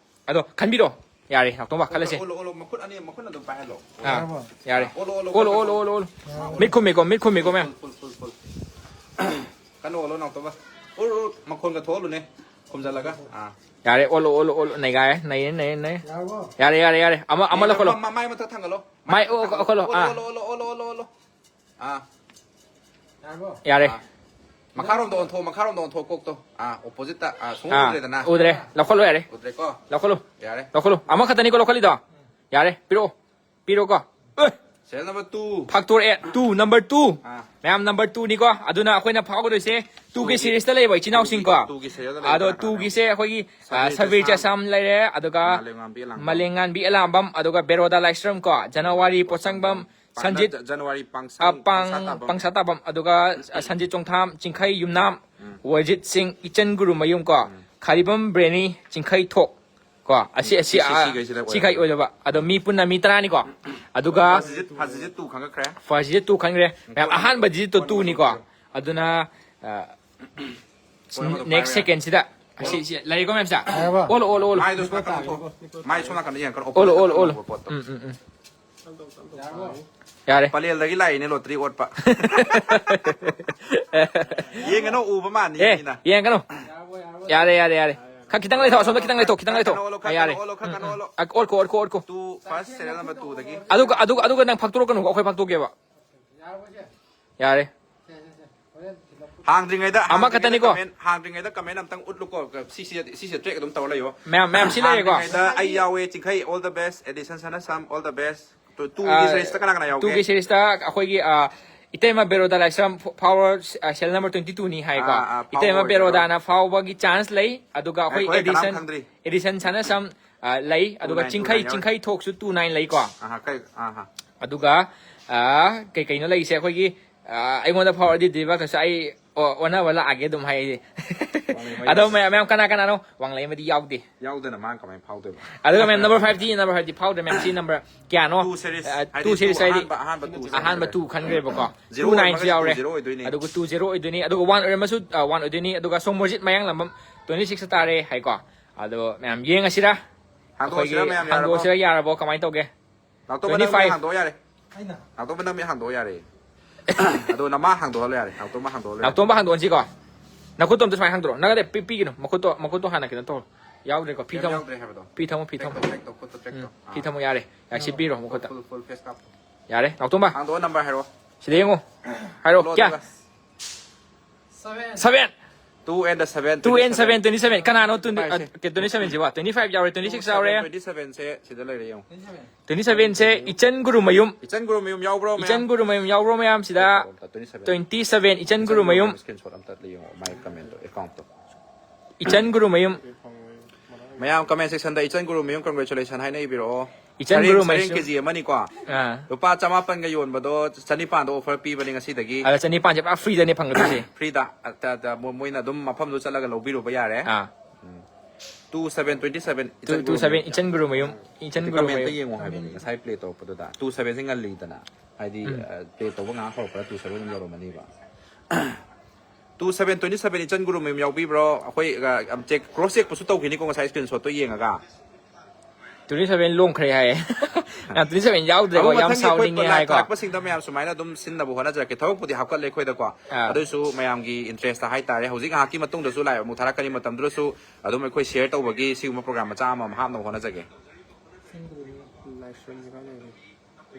ꯑꯗꯣ ꯈꯟꯕꯤꯔꯣ꯫ ꯌꯥꯔꯦ, ꯅꯥꯎꯇꯣꯝꯕ, ꯈꯜꯂꯁꯦ꯫ ꯑꯣꯜꯂꯣ, ꯑꯣꯜꯂꯣ, ꯃꯈꯨꯠ ꯑꯅꯤ, ꯃꯈꯨꯠ ꯑꯗꯨꯝ ꯄꯥꯏꯍꯜꯂꯣ. ꯑꯥ, ꯌꯥꯔꯦ꯫ ꯑꯣꯜꯂꯣ, ꯑꯣꯜꯂꯣ, ꯑꯣꯜꯂꯣ, ꯈꯔ ꯑꯣꯜꯂꯣ, ꯑꯣꯜꯂꯣ, ꯑꯣꯜꯂꯣ꯫ ꯃꯤꯠ ꯈꯨꯝꯃꯤꯀꯣ, ꯃꯤꯠ ꯈꯨꯝꯃꯤꯀꯣ ꯃꯦꯝ꯫ ꯐꯨꯜ, ꯐꯨꯜ, ꯐꯨꯜ, ꯐꯨꯜ. ꯀꯟꯅ ꯑꯣꯜꯂꯣ, ꯅꯥꯎꯇꯣꯝꯕ꯫ ꯑꯣꯜꯂꯣ, ꯑꯣꯜꯂꯣ, ꯃꯈꯣꯟꯒ ꯊꯣꯛꯍꯜꯂꯨꯅꯦ꯫ ꯈꯨꯝꯖꯜꯂꯒ꯫ ꯑꯥ. ꯌꯥꯔꯦ, ꯑꯣꯜꯂꯣ, ꯑꯣꯜꯂꯣ, ꯑꯣꯜꯂꯣ, ꯅꯩꯒꯥꯏꯔꯦ, ꯅꯩꯌꯦ, ꯅꯩꯌꯦ, ꯅꯩꯌꯦ꯫ ꯌꯥꯔꯕꯣ? ꯌꯥꯔꯦ, ꯌꯥꯔꯦ, ꯌꯥꯔꯦ꯫ ꯑꯃ, ꯑꯃ ꯂꯧꯈꯠꯂꯣ꯫ ꯃ-, ꯃ-, ꯃꯥꯏ ꯃꯊꯛ ꯊꯥꯡꯒꯠꯂꯣ꯫ ꯃꯥꯏ, ꯃꯊꯛ ꯑꯣ, ꯊꯥꯡꯒꯠꯂꯣ꯫ ꯑꯣꯜꯂꯣ, ꯑꯣꯜꯂꯣ, ꯑꯥ꯫ ꯑꯣꯜꯂꯣ, ꯑꯣꯜꯂꯣ, ꯑꯣꯜꯂꯣ, ꯑꯣꯜꯂꯣ꯫ ꯑꯥ꯫ ꯌꯥꯔꯕꯣ? ꯌꯥꯔꯦ꯫ ꯑꯥ. ꯃꯈꯥꯔꯣꯝꯗ ꯑꯣꯟꯊꯣꯛ, ꯃꯈꯥꯔꯣꯝꯗ ꯑꯣꯟꯊꯣꯛ ꯀꯣꯛꯇꯣ꯫ ꯑꯥ, opposite ꯇ꯫ ꯑꯥ, ꯁꯨꯡꯎ ꯑꯥ, ꯎꯗ꯭ꯔꯦꯗꯅ꯫ ꯎꯗ꯭ꯔꯦ꯫ ꯂꯧꯈꯠꯂꯣ ꯌꯥꯔꯦ꯫ ꯎꯗ꯭ꯔꯦꯀꯣ? ꯂꯧꯈꯠꯂꯣ꯫ ꯌꯥꯔꯦ꯫ ꯂꯧꯈꯠꯂꯣ꯫ ꯑꯃꯈꯛꯇꯅꯤꯀꯣ ꯂꯧꯈꯠꯂꯤꯗꯣ꯫ ꯌꯥꯔꯦ, ꯄꯤꯔꯛꯑꯣ꯫ ꯄꯤꯔꯛꯑꯣꯀꯣ꯫ ꯑꯦ! Serial number two. ꯐꯥꯛꯇꯣꯔꯛꯑꯦ꯫ Two, number two꯫ ꯑꯥ. ꯃꯌꯥꯝ, number two ꯅꯤꯀꯣ꯫ ꯑꯗꯨꯅ ꯑꯩꯈꯣꯏꯅ ꯐꯥꯎꯒꯗꯣꯏꯁꯦ two ꯒꯤ Two ꯒꯤ, series ꯇ ꯂꯩꯕ ꯏꯆꯤꯟ ꯏꯅꯥꯎꯁꯤꯡꯀꯣ꯫ two ꯒꯤ serial ꯗ ꯂꯩꯕ ꯑꯗꯣ ꯀꯅꯥ ꯀꯅꯥ? two ꯒꯤꯁꯦ ꯑꯩꯈꯣꯏꯒꯤ, ꯑ, ꯁꯕꯤꯔ ꯁꯕꯤꯔ ꯆꯦꯁꯥꯝ, ꯆꯦꯁꯥꯝ ꯂꯩꯔꯦ, ꯑꯗꯨꯒ ꯃꯥꯂꯦꯝꯉꯥꯝꯕꯤ ꯑꯦꯂꯥꯡꯕꯝ, ꯃꯥꯂꯦꯝꯉꯥꯟꯕꯤ ꯑꯦꯂꯥꯡꯕꯝ, ꯑꯗꯨꯒ ꯕꯦꯔꯣꯗꯥ ꯂꯥꯏꯁ꯭ꯔꯝ ꯀꯣ, ꯖꯅꯋꯥꯔꯤ ꯄꯣꯠꯁꯪꯕꯝ, ꯁꯟꯖꯤꯠ, ꯖꯅꯋꯥꯔꯤ ꯄꯥꯡꯁꯪ, ꯑ, ꯄꯥꯡ-, ꯄꯥꯡꯁꯥ ꯇꯥꯕꯝ. ꯄꯥꯡꯁꯥ ꯇꯥꯕꯝ, ꯑꯗꯨꯒ, ꯑ, ꯁꯟꯖꯤꯠ ꯆꯣꯡꯊꯥꯝ, ꯆꯤꯡꯈꯩ ꯌꯨꯝꯅꯥꯝ, ꯋꯥꯏꯖꯤꯠ ꯁꯤꯡ, ꯏꯆꯟ ꯒꯨꯔꯨꯃꯌꯨꯝ ꯀꯣ, ꯈꯥꯔꯤꯕꯝ ꯕ꯭ꯔꯦꯅꯤ, ꯆꯤꯡꯈꯩ ꯊꯣꯛ ꯀꯣ, ꯑꯁꯤ, ꯑꯁꯤ, ꯁꯤ, ꯑ, ꯁꯤꯈꯩꯁꯤꯗ ꯑꯣꯏꯔꯕ. ꯁꯤꯈꯩ ꯑꯣꯏꯗꯕ꯫ ꯑꯗꯣ ꯃꯤ ꯄꯨꯟꯅ ꯃꯤ ꯇꯔꯥꯅꯤꯀꯣ꯫ ꯑꯗꯨꯒ First digit, first digit two ꯈꯪꯒꯠꯈ꯭ꯔꯦ. First digit two ꯈꯪꯈ꯭ꯔꯦ꯫ ꯃꯌꯥꯝ, ꯑꯍꯥꯟꯕ digit ꯇꯣ two ꯅꯤꯀꯣ꯫ ꯑꯗꯨꯅ, ꯑ, ꯀꯣꯟ ꯑꯃꯗꯣ next ꯄꯥꯏꯔꯣ. second ꯁꯤꯗ ꯑꯁꯤ, ꯁꯤ ꯂꯩꯔꯦꯀꯣ ꯃꯌꯥꯝꯁꯦ꯫ ꯌꯥꯔꯕꯣ? ꯑꯣꯜꯂꯣ, ꯑꯣꯜꯂꯣ, ꯑꯣꯜꯂꯣ꯫ ꯃꯥꯏꯗꯣ ꯁꯣꯝ ꯅꯥꯀꯟ ꯑꯣꯟꯊꯣꯛ. ꯃꯥꯏ ꯁꯣꯝ ꯅꯥꯀꯟꯗ ꯌꯦꯡꯉꯛꯀꯅꯣ. ꯑꯣꯜꯂꯣ, ꯑꯣꯜꯂꯣ, ꯑꯣꯜꯂꯣ꯫ Opposite ꯇ ꯄꯣꯠꯇꯣ. ꯎꯝ, ꯎꯝ, ꯎꯝ꯫ ꯌꯥꯔꯕꯣ? ꯌꯥꯔꯦ꯫ ꯄꯂꯦꯜꯗꯒꯤ ꯂꯥꯛꯏꯅꯦ lottery ꯑꯣꯠꯄ. ꯌꯦꯡꯒꯅꯣ, ꯎꯕ ꯃꯥꯅꯤ ꯑꯦ, ꯃꯤꯅ. ꯌꯦꯡꯒꯅꯨ꯫ ꯌꯥꯔꯕꯣ? ꯌꯥꯔꯕꯣ? ꯌꯥꯔꯦ, ꯌꯥꯔꯦ, ꯌꯥꯔꯦ꯫ ꯈꯔ ꯈꯤꯇꯪ ꯂꯩꯊꯣꯛꯑꯣ, ꯑꯁꯣꯝꯗ ꯈꯤꯇꯪ ꯂꯩꯊꯣꯛ, ꯈꯤꯇꯪ ꯂꯩꯊꯣꯛ꯫ ꯈꯔ ꯀꯟꯅ ꯑꯣꯜꯂꯣ, ꯑ, ꯈꯔ ꯌꯥꯔꯦ꯫ ꯀꯟꯅ ꯑꯣꯜꯂꯣ, ꯈꯔ ꯎꯝ, ꯀꯟꯅ ꯎꯝ, ꯑꯣꯜꯂꯣ. ꯎꯝ꯫ ꯑ, ꯑꯣꯠꯈꯣ, ꯑꯣꯠꯈꯣ, ꯑꯣꯠꯈꯣ꯫ Two, first serial number two ꯗꯒꯤ. ꯑꯗꯨꯒ, ꯑꯗꯨꯒ, ꯑꯗꯨꯒ ꯅꯪ ꯐꯥꯛꯇꯣꯔꯛꯀꯅꯨ, ꯑꯩꯈꯣꯏ ꯐꯥꯛꯇꯣꯛꯀꯦꯕ꯫ ꯌꯥꯔꯕꯣ ꯁꯦ? ꯌꯥꯔꯦ꯫ ꯁꯦ, ꯁꯦ, ꯁꯦ. ꯍꯣꯔꯦꯟ ꯊꯤꯜꯂꯛꯄ. ꯍꯥꯡꯗ꯭ꯔꯤꯉꯩꯗ, ꯑꯃꯈꯛꯇꯅꯤꯀꯣ꯫ ꯍꯥꯡꯗ꯭ꯔꯤꯉꯩꯗ comment, ꯍꯥꯡꯗ꯭ꯔꯤꯉꯩꯗ comment ꯑꯝꯇꯪ ꯎꯠꯂꯨꯀꯣ꯫ ꯁꯤꯁꯦ, ꯁꯤꯁꯦ track ꯑꯗꯨꯝ ꯇꯧꯔ ꯂꯩꯌꯣ. ꯃꯌꯥꯝ, ꯃꯌꯥꯝ ꯁꯤ ꯂꯩꯔꯦꯀꯣ꯫ ꯍꯥꯡꯗ꯭ꯔꯤꯉꯩꯗ ꯑꯩ ꯌꯥꯎꯋꯦ, ꯆꯤꯡꯈꯩ, all the best, Edison ꯁꯅꯥꯁꯝ, all the best. Two, two ꯑ, ꯒꯤ series ꯇ ꯀꯅꯥ ꯀꯅꯥ ꯌꯥꯎꯒꯦ? Two ꯒꯤ series ꯇ ꯑꯩꯈꯣꯏꯒꯤ, ꯑ, ꯏꯇꯩꯃ ꯕꯦꯔꯣꯗꯥ ꯂꯥꯏꯁ꯭ꯔꯝ ꯐ-, ꯐꯥꯎꯕ, ꯑ, serial number twenty two ꯅꯤ ꯍꯥꯏꯀꯣ꯫ ꯑꯥ, ꯑꯥ, ꯐꯥꯎꯕ ꯏꯇꯩꯃ ꯑꯣꯏꯗꯣꯏꯔꯣ? ꯕꯦꯔꯣꯗꯥꯅ ꯐꯥꯎꯕꯒꯤ chance ꯂꯩ, ꯑꯗꯨꯒ ꯑꯩꯈꯣꯏ ꯉꯥꯏꯈꯣꯍꯦ, ꯀꯅꯥꯝ Edison, ꯈꯪꯗ꯭ꯔꯤ. Edison ꯁꯅꯥꯁꯝ, ꯑ, ꯂꯩ, ꯑꯗꯨꯒ Two nine, ꯆꯤꯡꯈꯩ, two nine ꯌꯥꯎꯔꯤ. ꯆꯤꯡꯈꯩ ꯊꯣꯛꯁꯨ two nine ꯂꯩꯀꯣ꯫ ꯑꯍꯥ, ꯀꯩ, ꯑꯍꯥ. ꯑꯗꯨꯒ, ꯑ, ꯀꯩ ꯀꯩꯅꯣ ꯂꯩꯔꯤꯁꯦ ꯑꯩꯈꯣꯏꯒꯤ, ꯑ, ꯑꯩꯉꯣꯟꯗ ꯐꯥꯎꯔꯗꯤ ꯗꯤꯕꯥꯀꯁ ꯑꯩ ꯑꯣ, ꯑꯣꯟꯅꯕ ꯂꯥꯛꯑꯒꯦ ꯑꯗꯨꯝ ꯍꯥꯏꯗꯤ꯫ ꯋꯥꯡꯂꯩꯃꯌꯨꯝ꯫ ꯑꯗꯣ ꯃꯌꯥꯝ ꯃꯌꯥꯝ ꯀꯅꯥ ꯀꯅꯥꯅꯣ? ꯋꯥꯡꯂꯩꯃꯗꯤ ꯌꯥꯎꯗꯦ꯫ ꯌꯥꯎꯗꯅ ꯃꯥꯅ ꯀꯃꯥꯏꯅ ꯐꯥꯎꯗꯣꯏꯕ? ꯑꯗꯨꯒ ꯃꯌꯥꯝ number five ꯗꯤ, number five ꯗꯤ ꯐꯥꯎꯗ꯭ꯔꯦ ꯃꯌꯥꯝ꯫ ꯁꯤ number ꯀꯌꯥꯅꯣ? Two series, ꯑ, ꯍꯥꯏꯗꯤ two series two ꯍꯥꯏꯗꯤ ꯑꯍꯥꯟꯕ, ꯑꯍꯥꯟꯕ two ꯑꯍꯥꯟꯕ ꯆꯪꯈ꯭ꯔꯦ꯫ Two ꯈꯟꯈ꯭ꯔꯦꯕꯀꯣ. Zero Two nine ꯁꯨ ꯑꯣꯏꯔꯝꯃꯒꯁꯨ ꯌꯥꯎꯔꯦ꯫ Two zero ꯑꯣꯏꯗꯣꯏꯅꯤ꯫ ꯑꯗꯨꯒ Two zero ꯑꯣꯏꯗꯣꯏꯅꯤ, ꯑꯗꯨꯒ One ꯑꯣꯏꯔꯝꯃꯁꯨ, ꯑ, One ꯑꯣꯏꯗꯣꯏꯅꯤ, ꯑꯗꯨꯒ ꯁꯣꯃꯣꯔꯖꯤꯠ ꯃꯌꯥꯡꯂꯥꯝꯕꯝ twenty six ꯇꯥꯔꯦ ꯍꯥꯏꯀꯣ꯫ ꯑꯗꯣ ꯃꯌꯥꯝ ꯌꯦꯡꯉꯁꯤꯔꯥ? ꯍꯥꯡꯗꯣꯛꯑꯁꯤꯔ ꯑꯩꯈꯣꯏꯒꯤ ꯃꯌꯥꯝ ꯌꯥꯔꯕꯣ? ꯍꯥꯡꯗꯣꯛꯑꯁꯤꯔ, ꯌꯥꯔꯕꯣ? ꯀꯃꯥꯏꯅ ꯇꯧꯒꯦ? ꯅꯥꯎꯇꯣꯝꯕ ꯅꯪ Twenty five꯫ ꯍꯥꯡꯗꯣꯛꯑꯣ ꯌꯥꯔꯦ꯫ ꯑꯩꯅ ꯅꯥꯎꯇꯣꯝꯕ ꯅꯪ ꯍꯥꯡꯗꯣꯛꯑꯣ ꯌꯥꯔꯦ꯫ ꯑꯗꯣ ꯅꯃꯥ ꯍꯥꯡꯗꯣꯛꯍꯜꯂꯣ ꯌꯥꯔꯦ꯫ ꯅꯥꯎꯇꯣꯝꯕ ꯍꯥꯡꯗꯣꯛꯍꯜꯂꯣ ꯌꯥꯔꯦ꯫ ꯅꯥꯎꯇꯣꯝꯕ ꯍꯥꯡꯗꯣꯛꯑꯣ ꯁꯤꯀꯣ꯫ ꯅꯈꯨꯠꯇꯣ ꯑꯝꯇ ꯁꯨꯃꯥꯏꯅ ꯍꯥꯡꯗꯣꯔꯛꯑꯣ꯫ ꯅꯪ ꯑꯗꯩ ꯄꯤ-, ꯄꯤꯒꯅꯨ꯫ ꯃꯈꯨꯠꯇꯣ, ꯃꯈꯨꯠꯇꯣ ꯍꯥꯟꯅ ꯀꯩꯅꯣ ꯇꯧꯔꯣ꯫ ꯌꯥꯎꯗ꯭ꯔꯦꯀꯣ꯫ ꯐꯤ ꯀꯩꯝ ꯊꯝꯃꯣ꯫ ꯌꯥꯎꯗ꯭ꯔꯦ ꯍꯥꯏꯕꯗꯣ꯫ ꯐꯤ ꯊꯝꯃꯣ, ꯐꯤ ꯊꯝꯃꯣ꯫ Tractor, tractor, ꯈꯨꯠꯇꯣ tractor. ꯎꯝ, ꯐꯤ ꯊꯝꯃꯣ ꯌꯥꯔꯦ꯫ ꯌꯥꯔꯦ, ꯁꯤ ꯄꯤꯔꯣ ꯃꯈꯨꯠꯇ꯫ Full, full face ꯀꯥꯞꯄꯣ꯫ ꯌꯥꯔꯦ, ꯅꯥꯎꯇꯣꯝꯕ꯫ ꯍꯥꯡꯗꯣꯛꯑꯣ, number ꯍꯥꯏꯔꯣ꯫ ꯁꯤꯗ ꯌꯦꯡꯉꯣ꯫ ꯍꯥꯏꯔꯣ, ꯊꯣꯛꯂꯛꯑꯣ ꯀꯌꯥ? ꯑꯗꯨꯒ꯫ Seven꯫ Seven꯫ Two and the seven, Two and seven, twenty-seven꯫ twenty seven꯫ ꯀꯅꯥꯅꯣ twenty, ꯄꯥꯏꯁꯦ꯫ ꯑ, twenty seven ꯁꯤꯕꯣ? Twenty five ꯌꯥꯎꯔꯦ, twenty six ꯌꯥꯎꯔꯦ꯫ Twenty seven ꯁꯦ ꯁꯤꯗ ꯂꯩꯔꯦ ꯌꯦꯡꯉꯣ꯫ Twenty seven ꯁꯦ ꯏꯆꯟ ꯒꯨꯔꯨꯃꯌꯨꯝ꯫ ꯏꯆꯟ ꯒꯨꯔꯨꯃꯌꯨꯝ ꯌꯥꯎꯕ꯭ꯔꯣ ꯃꯌꯥꯝ? ꯏꯆꯟ ꯒꯨꯔꯨꯃꯌꯨꯝ ꯌꯥꯎꯕ꯭ꯔꯣ ꯃꯌꯥꯝ ꯁꯤꯗ? Twenty seven꯫ Twenty seven, ꯏꯆꯟ ꯒꯨꯔꯨꯃꯌꯨꯝ꯫ Screenshot ꯑꯝꯇ ꯌꯦꯡꯉꯣ, ꯃꯥꯏ comment ꯇꯣ, account ꯇꯣ꯫ ꯏꯆꯟ ꯒꯨꯔꯨꯃꯌꯨꯝ꯫ ꯃꯌꯥꯝ comment section ꯗ ꯏꯆꯟ ꯒꯨꯔꯨꯃꯌꯨꯝ congratulation ꯍꯥꯏꯅ ꯏꯕꯤꯔꯛꯑꯣ꯫ ꯏꯆꯟ ꯁꯔꯦꯡ, ꯒꯨꯔꯨꯃꯌꯨꯝ꯫ ꯁꯔꯦꯡ K G ꯑꯃꯅꯤꯀꯣ꯫ ꯑꯥ꯫ ꯂꯨꯄꯥ ꯆꯃꯥꯄꯟꯒ ꯌꯣꯟꯕꯗꯣ ꯆꯅꯤꯄꯥꯟꯗ offer ꯄꯤꯕꯅꯦ ꯉꯁꯤꯗꯒꯤ꯫ ꯑꯗ ꯆꯅꯤꯄꯥꯟꯁꯦ ꯄꯨꯔꯥ free ꯗꯅꯦ ꯐꯪꯒꯗꯣꯏꯁꯦ꯫ Free ꯗ, ꯑ, ꯇ-, ꯇ-, ꯃꯣ-, ꯃꯣꯏꯅ ꯑꯗꯨꯝ ꯃꯐꯝꯗꯨ ꯆꯠꯂꯒ ꯂꯧꯕꯤꯔꯨꯕ ꯌꯥꯔꯦ꯫ ꯑꯥ꯫ Two seven twenty seven Two, two seven, ꯏꯆꯟ ꯒꯨꯔꯨꯃꯌꯨꯝ꯫ ꯏꯆꯟ Comment ꯇ ꯒꯨꯔꯨꯃꯌꯨꯝ꯫ ꯌꯦꯡꯉꯣ ꯍꯥꯏꯕꯅꯤ, ꯉꯁꯥꯏ play ꯇꯧꯔꯛꯄꯗꯨꯗ꯫ Two seven ꯁꯦ ꯉꯜꯂꯤꯗꯅ꯫ ꯍꯥꯏꯗꯤ, ꯎꯝ꯫ ꯑ, play ꯇꯧꯕ ꯉꯥꯏꯍꯥꯛ ꯍꯧꯔꯛꯄꯗ two seven ꯑꯗꯨꯝ ꯌꯧꯔꯝꯃꯅꯤꯕ꯫ Two seven twenty seven ꯏꯆꯟ ꯒꯨꯔꯨꯃꯌꯨꯝ ꯌꯥꯎꯕꯤꯕ꯭ꯔꯣ? ꯑꯩꯈꯣꯏ, ꯑ, check, cross check ꯄꯨꯁꯨ ꯇꯧꯈꯤꯅꯤꯀꯣ ꯉꯁꯥꯏ screenshot ꯇꯣ ꯌꯦꯡꯉꯒ꯫ Twenty seven ꯂꯣꯡꯈ꯭ꯔꯦ ꯍꯥꯏꯌꯦ꯫ ꯅ twenty seven ꯌꯥꯎꯗ꯭ꯔꯦꯀꯣ, ꯑꯃꯨꯛ ꯌꯥꯝ ꯃꯊꯪꯒꯤ ꯑꯩꯈꯣꯏ ꯁꯥꯎꯅꯤꯡꯉꯦ live ꯍꯥꯏꯀꯣ꯫ ꯊꯥꯔꯛꯄꯁꯤꯡꯗ ꯃꯌꯥꯝ ꯁꯨꯃꯥꯏꯅ ꯑꯗꯨꯝ ꯁꯤꯟꯅꯕ ꯍꯣꯠꯅꯖꯔꯛꯀꯦ꯫ ꯊꯕꯛꯄꯨꯗꯤ ꯍꯥꯞꯀꯠꯂꯦ ꯑꯩꯈꯣꯏꯗꯀꯣ꯫ ꯑꯥ꯫ ꯑꯗꯨꯏꯁꯨ ꯃꯌꯥꯝꯒꯤ interest ꯇ ꯍꯥꯏꯇꯥꯔꯦ꯫ ꯍꯧꯖꯤꯛ ꯉꯥꯏꯍꯥꯛꯀꯤ ꯃꯇꯨꯡꯗꯁꯨ live ꯑꯃꯨꯛ ꯊꯥꯔꯛꯀꯅꯤ꯫ ꯃꯇꯝꯗꯨꯗꯁꯨ ꯑꯗꯨꯝ ꯑꯩꯈꯣꯏ share ꯇꯧꯕꯒꯤ ꯁꯤꯒꯨꯝꯕ program ꯃꯆꯥ ꯑꯃ ꯑꯃ ꯍꯥꯞꯅꯕ ꯍꯣꯠꯅꯖꯒꯦ꯫ ꯂꯥꯏꯁ꯭ꯔꯝꯁꯦ ꯀꯥꯏ ꯂꯩꯔꯦ?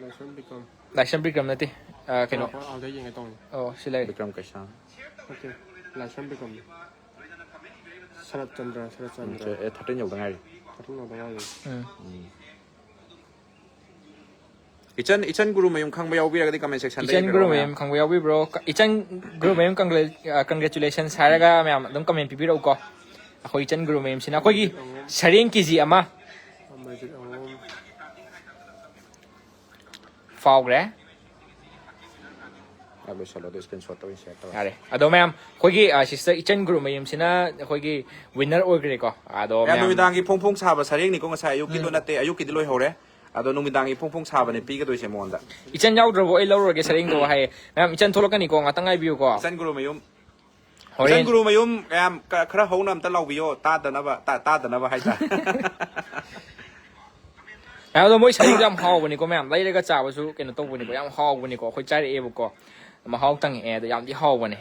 ꯂꯥꯏꯁ꯭ꯔꯝ ꯕꯤꯀ꯭ꯔꯝ꯫ ꯂꯥꯏꯁ꯭ꯔꯝ ꯕꯤꯀ꯭ꯔꯝ ꯅꯠꯇꯦ꯫ ꯑ, ꯀꯩꯅꯣ꯫ ꯑꯥ, ꯑꯥꯗ ꯌꯦꯡꯒꯦ ꯇꯧꯅꯤ꯫ ꯑꯣ, ꯁꯤ ꯂꯩꯔꯦ꯫ ꯕꯤꯀ꯭ꯔꯝ ꯀꯩꯁꯥ꯫ ꯅꯠꯇꯦ, ꯂꯥꯏꯁ꯭ꯔꯝ ꯕꯤꯀ꯭ꯔꯝ꯫ ꯁꯔꯠ ꯆꯟꯗ꯭ꯔ, ꯁꯔꯠ ꯎꯝ, ꯆꯟꯗ꯭ꯔ꯫ ꯑꯦ, thirteen ꯌꯧꯗ ꯉꯥꯏꯔꯤ꯫ Thirteen ꯌꯧꯗ ꯉꯥꯏꯔꯤ꯫ ꯎꯝ꯫ ꯏꯆꯟ, ꯏꯆꯟ ꯒꯨꯔꯨꯃꯌꯨꯝ ꯈꯪꯕ ꯌꯥꯎꯕꯤꯔꯒꯗꯤ comment section ꯗ ꯏꯆꯟ ꯏꯕꯤꯔꯛꯑꯣ ꯒꯨꯔꯨꯃꯌꯨꯝ ꯃꯌꯥꯝ꯫ ꯈꯪꯕ ꯌꯥꯎꯕꯤꯕ꯭ꯔꯣ? ꯀ-, ꯏꯆꯟ ꯒꯨꯔꯨꯃꯌꯨꯝ congrat-, ꯑ, congratulations ꯍꯥꯏꯔꯒ ꯃꯌꯥꯝ ꯑꯗꯨꯝ comment ꯄꯤꯕꯤꯔꯛꯎꯀꯣ꯫ ꯑꯩꯈꯣꯏ ꯏꯆꯟ ꯒꯨꯔꯨꯃꯌꯨꯝꯁꯤꯅ ꯑꯩꯈꯣꯏꯒꯤ ꯁꯔꯦꯡ K G ꯑꯃ꯫ ꯑꯃꯔꯖꯤꯠ ꯑꯉꯣꯝ꯫ ꯐꯥꯎꯈ꯭ꯔꯦ꯫ ꯂꯣꯏꯁꯜꯂꯣ, ꯑꯗꯨ ꯁ꯭ꯀ꯭ꯔꯤꯟ ꯁꯣꯠꯇ ꯑꯣꯏꯅ ꯁꯦꯌꯔ ꯇꯧꯔꯁꯤ꯫ ꯌꯥꯔꯦ꯫ ꯑꯗꯣ ꯃꯌꯥꯝ, ꯑꯩꯈꯣꯏꯒꯤ ꯁꯤꯁꯇꯔ ꯏꯆꯟ ꯒꯨꯔꯨꯃꯌꯨꯝꯁꯤꯅ ꯑꯩꯈꯣꯏꯒꯤ ꯋꯤꯟꯅꯔ ꯑꯣꯏꯈ꯭ꯔꯦꯀꯣ꯫ ꯑꯗꯣ ꯌꯥꯝ ꯃꯌꯥꯝ, ꯅꯨꯃꯤꯗꯥꯡꯒꯤ ꯐꯣꯡ ꯐꯣꯡ ꯁꯥꯕ ꯁꯔꯦꯡꯅꯤꯀꯣ ꯉꯁꯥꯏ ꯑꯌꯨꯛꯀꯤꯗꯣ ꯅꯠꯇꯦ, ꯑꯌꯨꯛꯀꯤꯗꯤ ꯂꯣꯏꯍꯧꯔꯦ꯫ ꯑꯗꯣ ꯅꯨꯃꯤꯗꯥꯡꯒꯤ ꯐꯣꯡ ꯐꯣꯡ ꯁꯥꯕꯅꯦ ꯄꯤꯒꯗꯣꯏꯁꯦ ꯃꯉꯣꯟꯗ꯫ "ꯏꯆꯟ ꯌꯥꯎꯗ꯭ꯔꯕꯣ? ꯑꯩ ꯂꯧꯔꯨꯔꯒꯦ ꯁꯔꯦꯡꯗꯣ" ꯍꯥꯏꯌꯦ꯫ ꯃꯌꯥꯝ, ꯏꯆꯟ ꯊꯣꯛꯂꯛꯀꯅꯤꯀꯣ, ꯉꯥꯛꯇꯪ ꯉꯥꯏꯕꯤꯌꯨꯀꯣ꯫ ꯏꯆꯟ ꯒꯨꯔꯨꯃꯌꯨꯝ, ꯍꯣꯔꯦꯟ꯫ ꯏꯆꯟ ꯒꯨꯔꯨꯃꯌꯨꯝ ꯃꯌꯥꯝ ꯀ- ꯈꯔ ꯍꯧꯅ ꯑꯝꯇ ꯂꯥꯎꯕꯤꯌꯣ, ꯇꯥꯗꯅꯕ, ꯇꯥ- ꯇꯥꯗꯅꯕ ꯍꯥꯏꯇꯥꯔꯦ꯫ ꯃꯌꯥꯝ, ꯑꯗꯣ ꯃꯣꯏ ꯁꯔꯦꯡꯗꯣ ꯌꯥꯝ ꯍꯥꯎꯕꯅꯤꯀꯣ ꯃꯌꯥꯝ, ꯂꯩꯔꯒ ꯆꯥꯕꯁꯨ ꯀꯩꯅꯣ ꯇꯧꯕꯅꯤꯀꯣ, ꯌꯥꯝ ꯍꯥꯎꯕꯅꯤꯀꯣ꯫ ꯑꯩꯈꯣꯏ ꯆꯥꯔꯛꯑꯦꯕꯀꯣ, ꯃꯍꯥꯎ ꯇꯪꯉꯛꯑꯦ꯫ ꯑꯗꯣ ꯌꯥꯝꯗꯤ ꯍꯥꯎꯕꯅꯦ꯫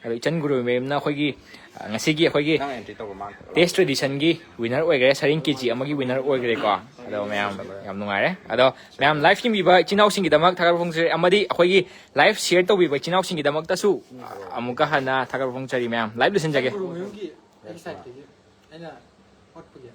ꯑꯗꯣ ꯏꯆꯟ ꯒꯨꯔꯨꯃꯌꯨꯝꯅ ꯑꯩꯈꯣꯏꯒꯤ, ꯑ, ꯉꯁꯤꯒꯤ ꯑꯩꯈꯣꯏꯒꯤ ꯅꯪ ꯑꯦꯟꯇ꯭ꯔꯤ ꯇꯧꯕ ꯃꯥꯡꯈ꯭ꯔꯦ꯫ ꯇꯦꯁ ꯇ꯭ꯔꯦꯗꯤꯁꯟꯒꯤ ꯋꯤꯟꯅꯔ ꯑꯣꯏꯈ꯭ꯔꯦ, ꯁꯔꯦꯡ ꯀꯦ ꯖꯤ ꯑꯃꯒꯤ ꯋꯤꯟꯅꯔ ꯑꯣꯏꯈ꯭ꯔꯦꯀꯣ꯫ ꯑꯗꯣ ꯃꯌꯥꯝ, ꯌꯥꯝ ꯅꯨꯡꯉꯥꯏꯔꯦ꯫ ꯑꯗꯣ ꯃꯌꯥꯝ, ꯂꯥꯏꯐ ꯌꯦꯡꯕꯤꯕ ꯏꯆꯤꯟ ꯏꯅꯥꯎꯁꯤꯡꯒꯤꯗꯃꯛ ꯊꯥꯒꯠꯄ ꯐꯣꯡꯗꯣꯛꯆꯔꯤ, ꯑꯃꯗꯤ ꯑꯩꯈꯣꯏꯒꯤ ꯂꯥꯏꯐ ꯁꯤꯌꯔ ꯇꯧꯕꯤꯕ ꯏꯆꯤꯟ ꯏꯅꯥꯎꯁꯤꯡꯒꯤꯗꯃꯛꯇꯁꯨ ꯑꯃꯨꯛꯀ ꯍꯟꯅ ꯊꯥꯒꯠꯄ ꯐꯣꯡꯗꯣꯛꯆꯔꯤ꯫ ꯃꯌꯥꯝ, ꯂꯥꯏꯐ ꯂꯣꯏꯁꯤꯟꯖꯒꯦ꯫ ꯒꯨꯔꯨꯃꯌꯨꯝꯒꯤ ꯑꯩꯒꯤ ꯁꯥꯏꯠꯇꯒꯤ ꯑꯩꯅ ꯍꯣꯠꯄꯒꯤ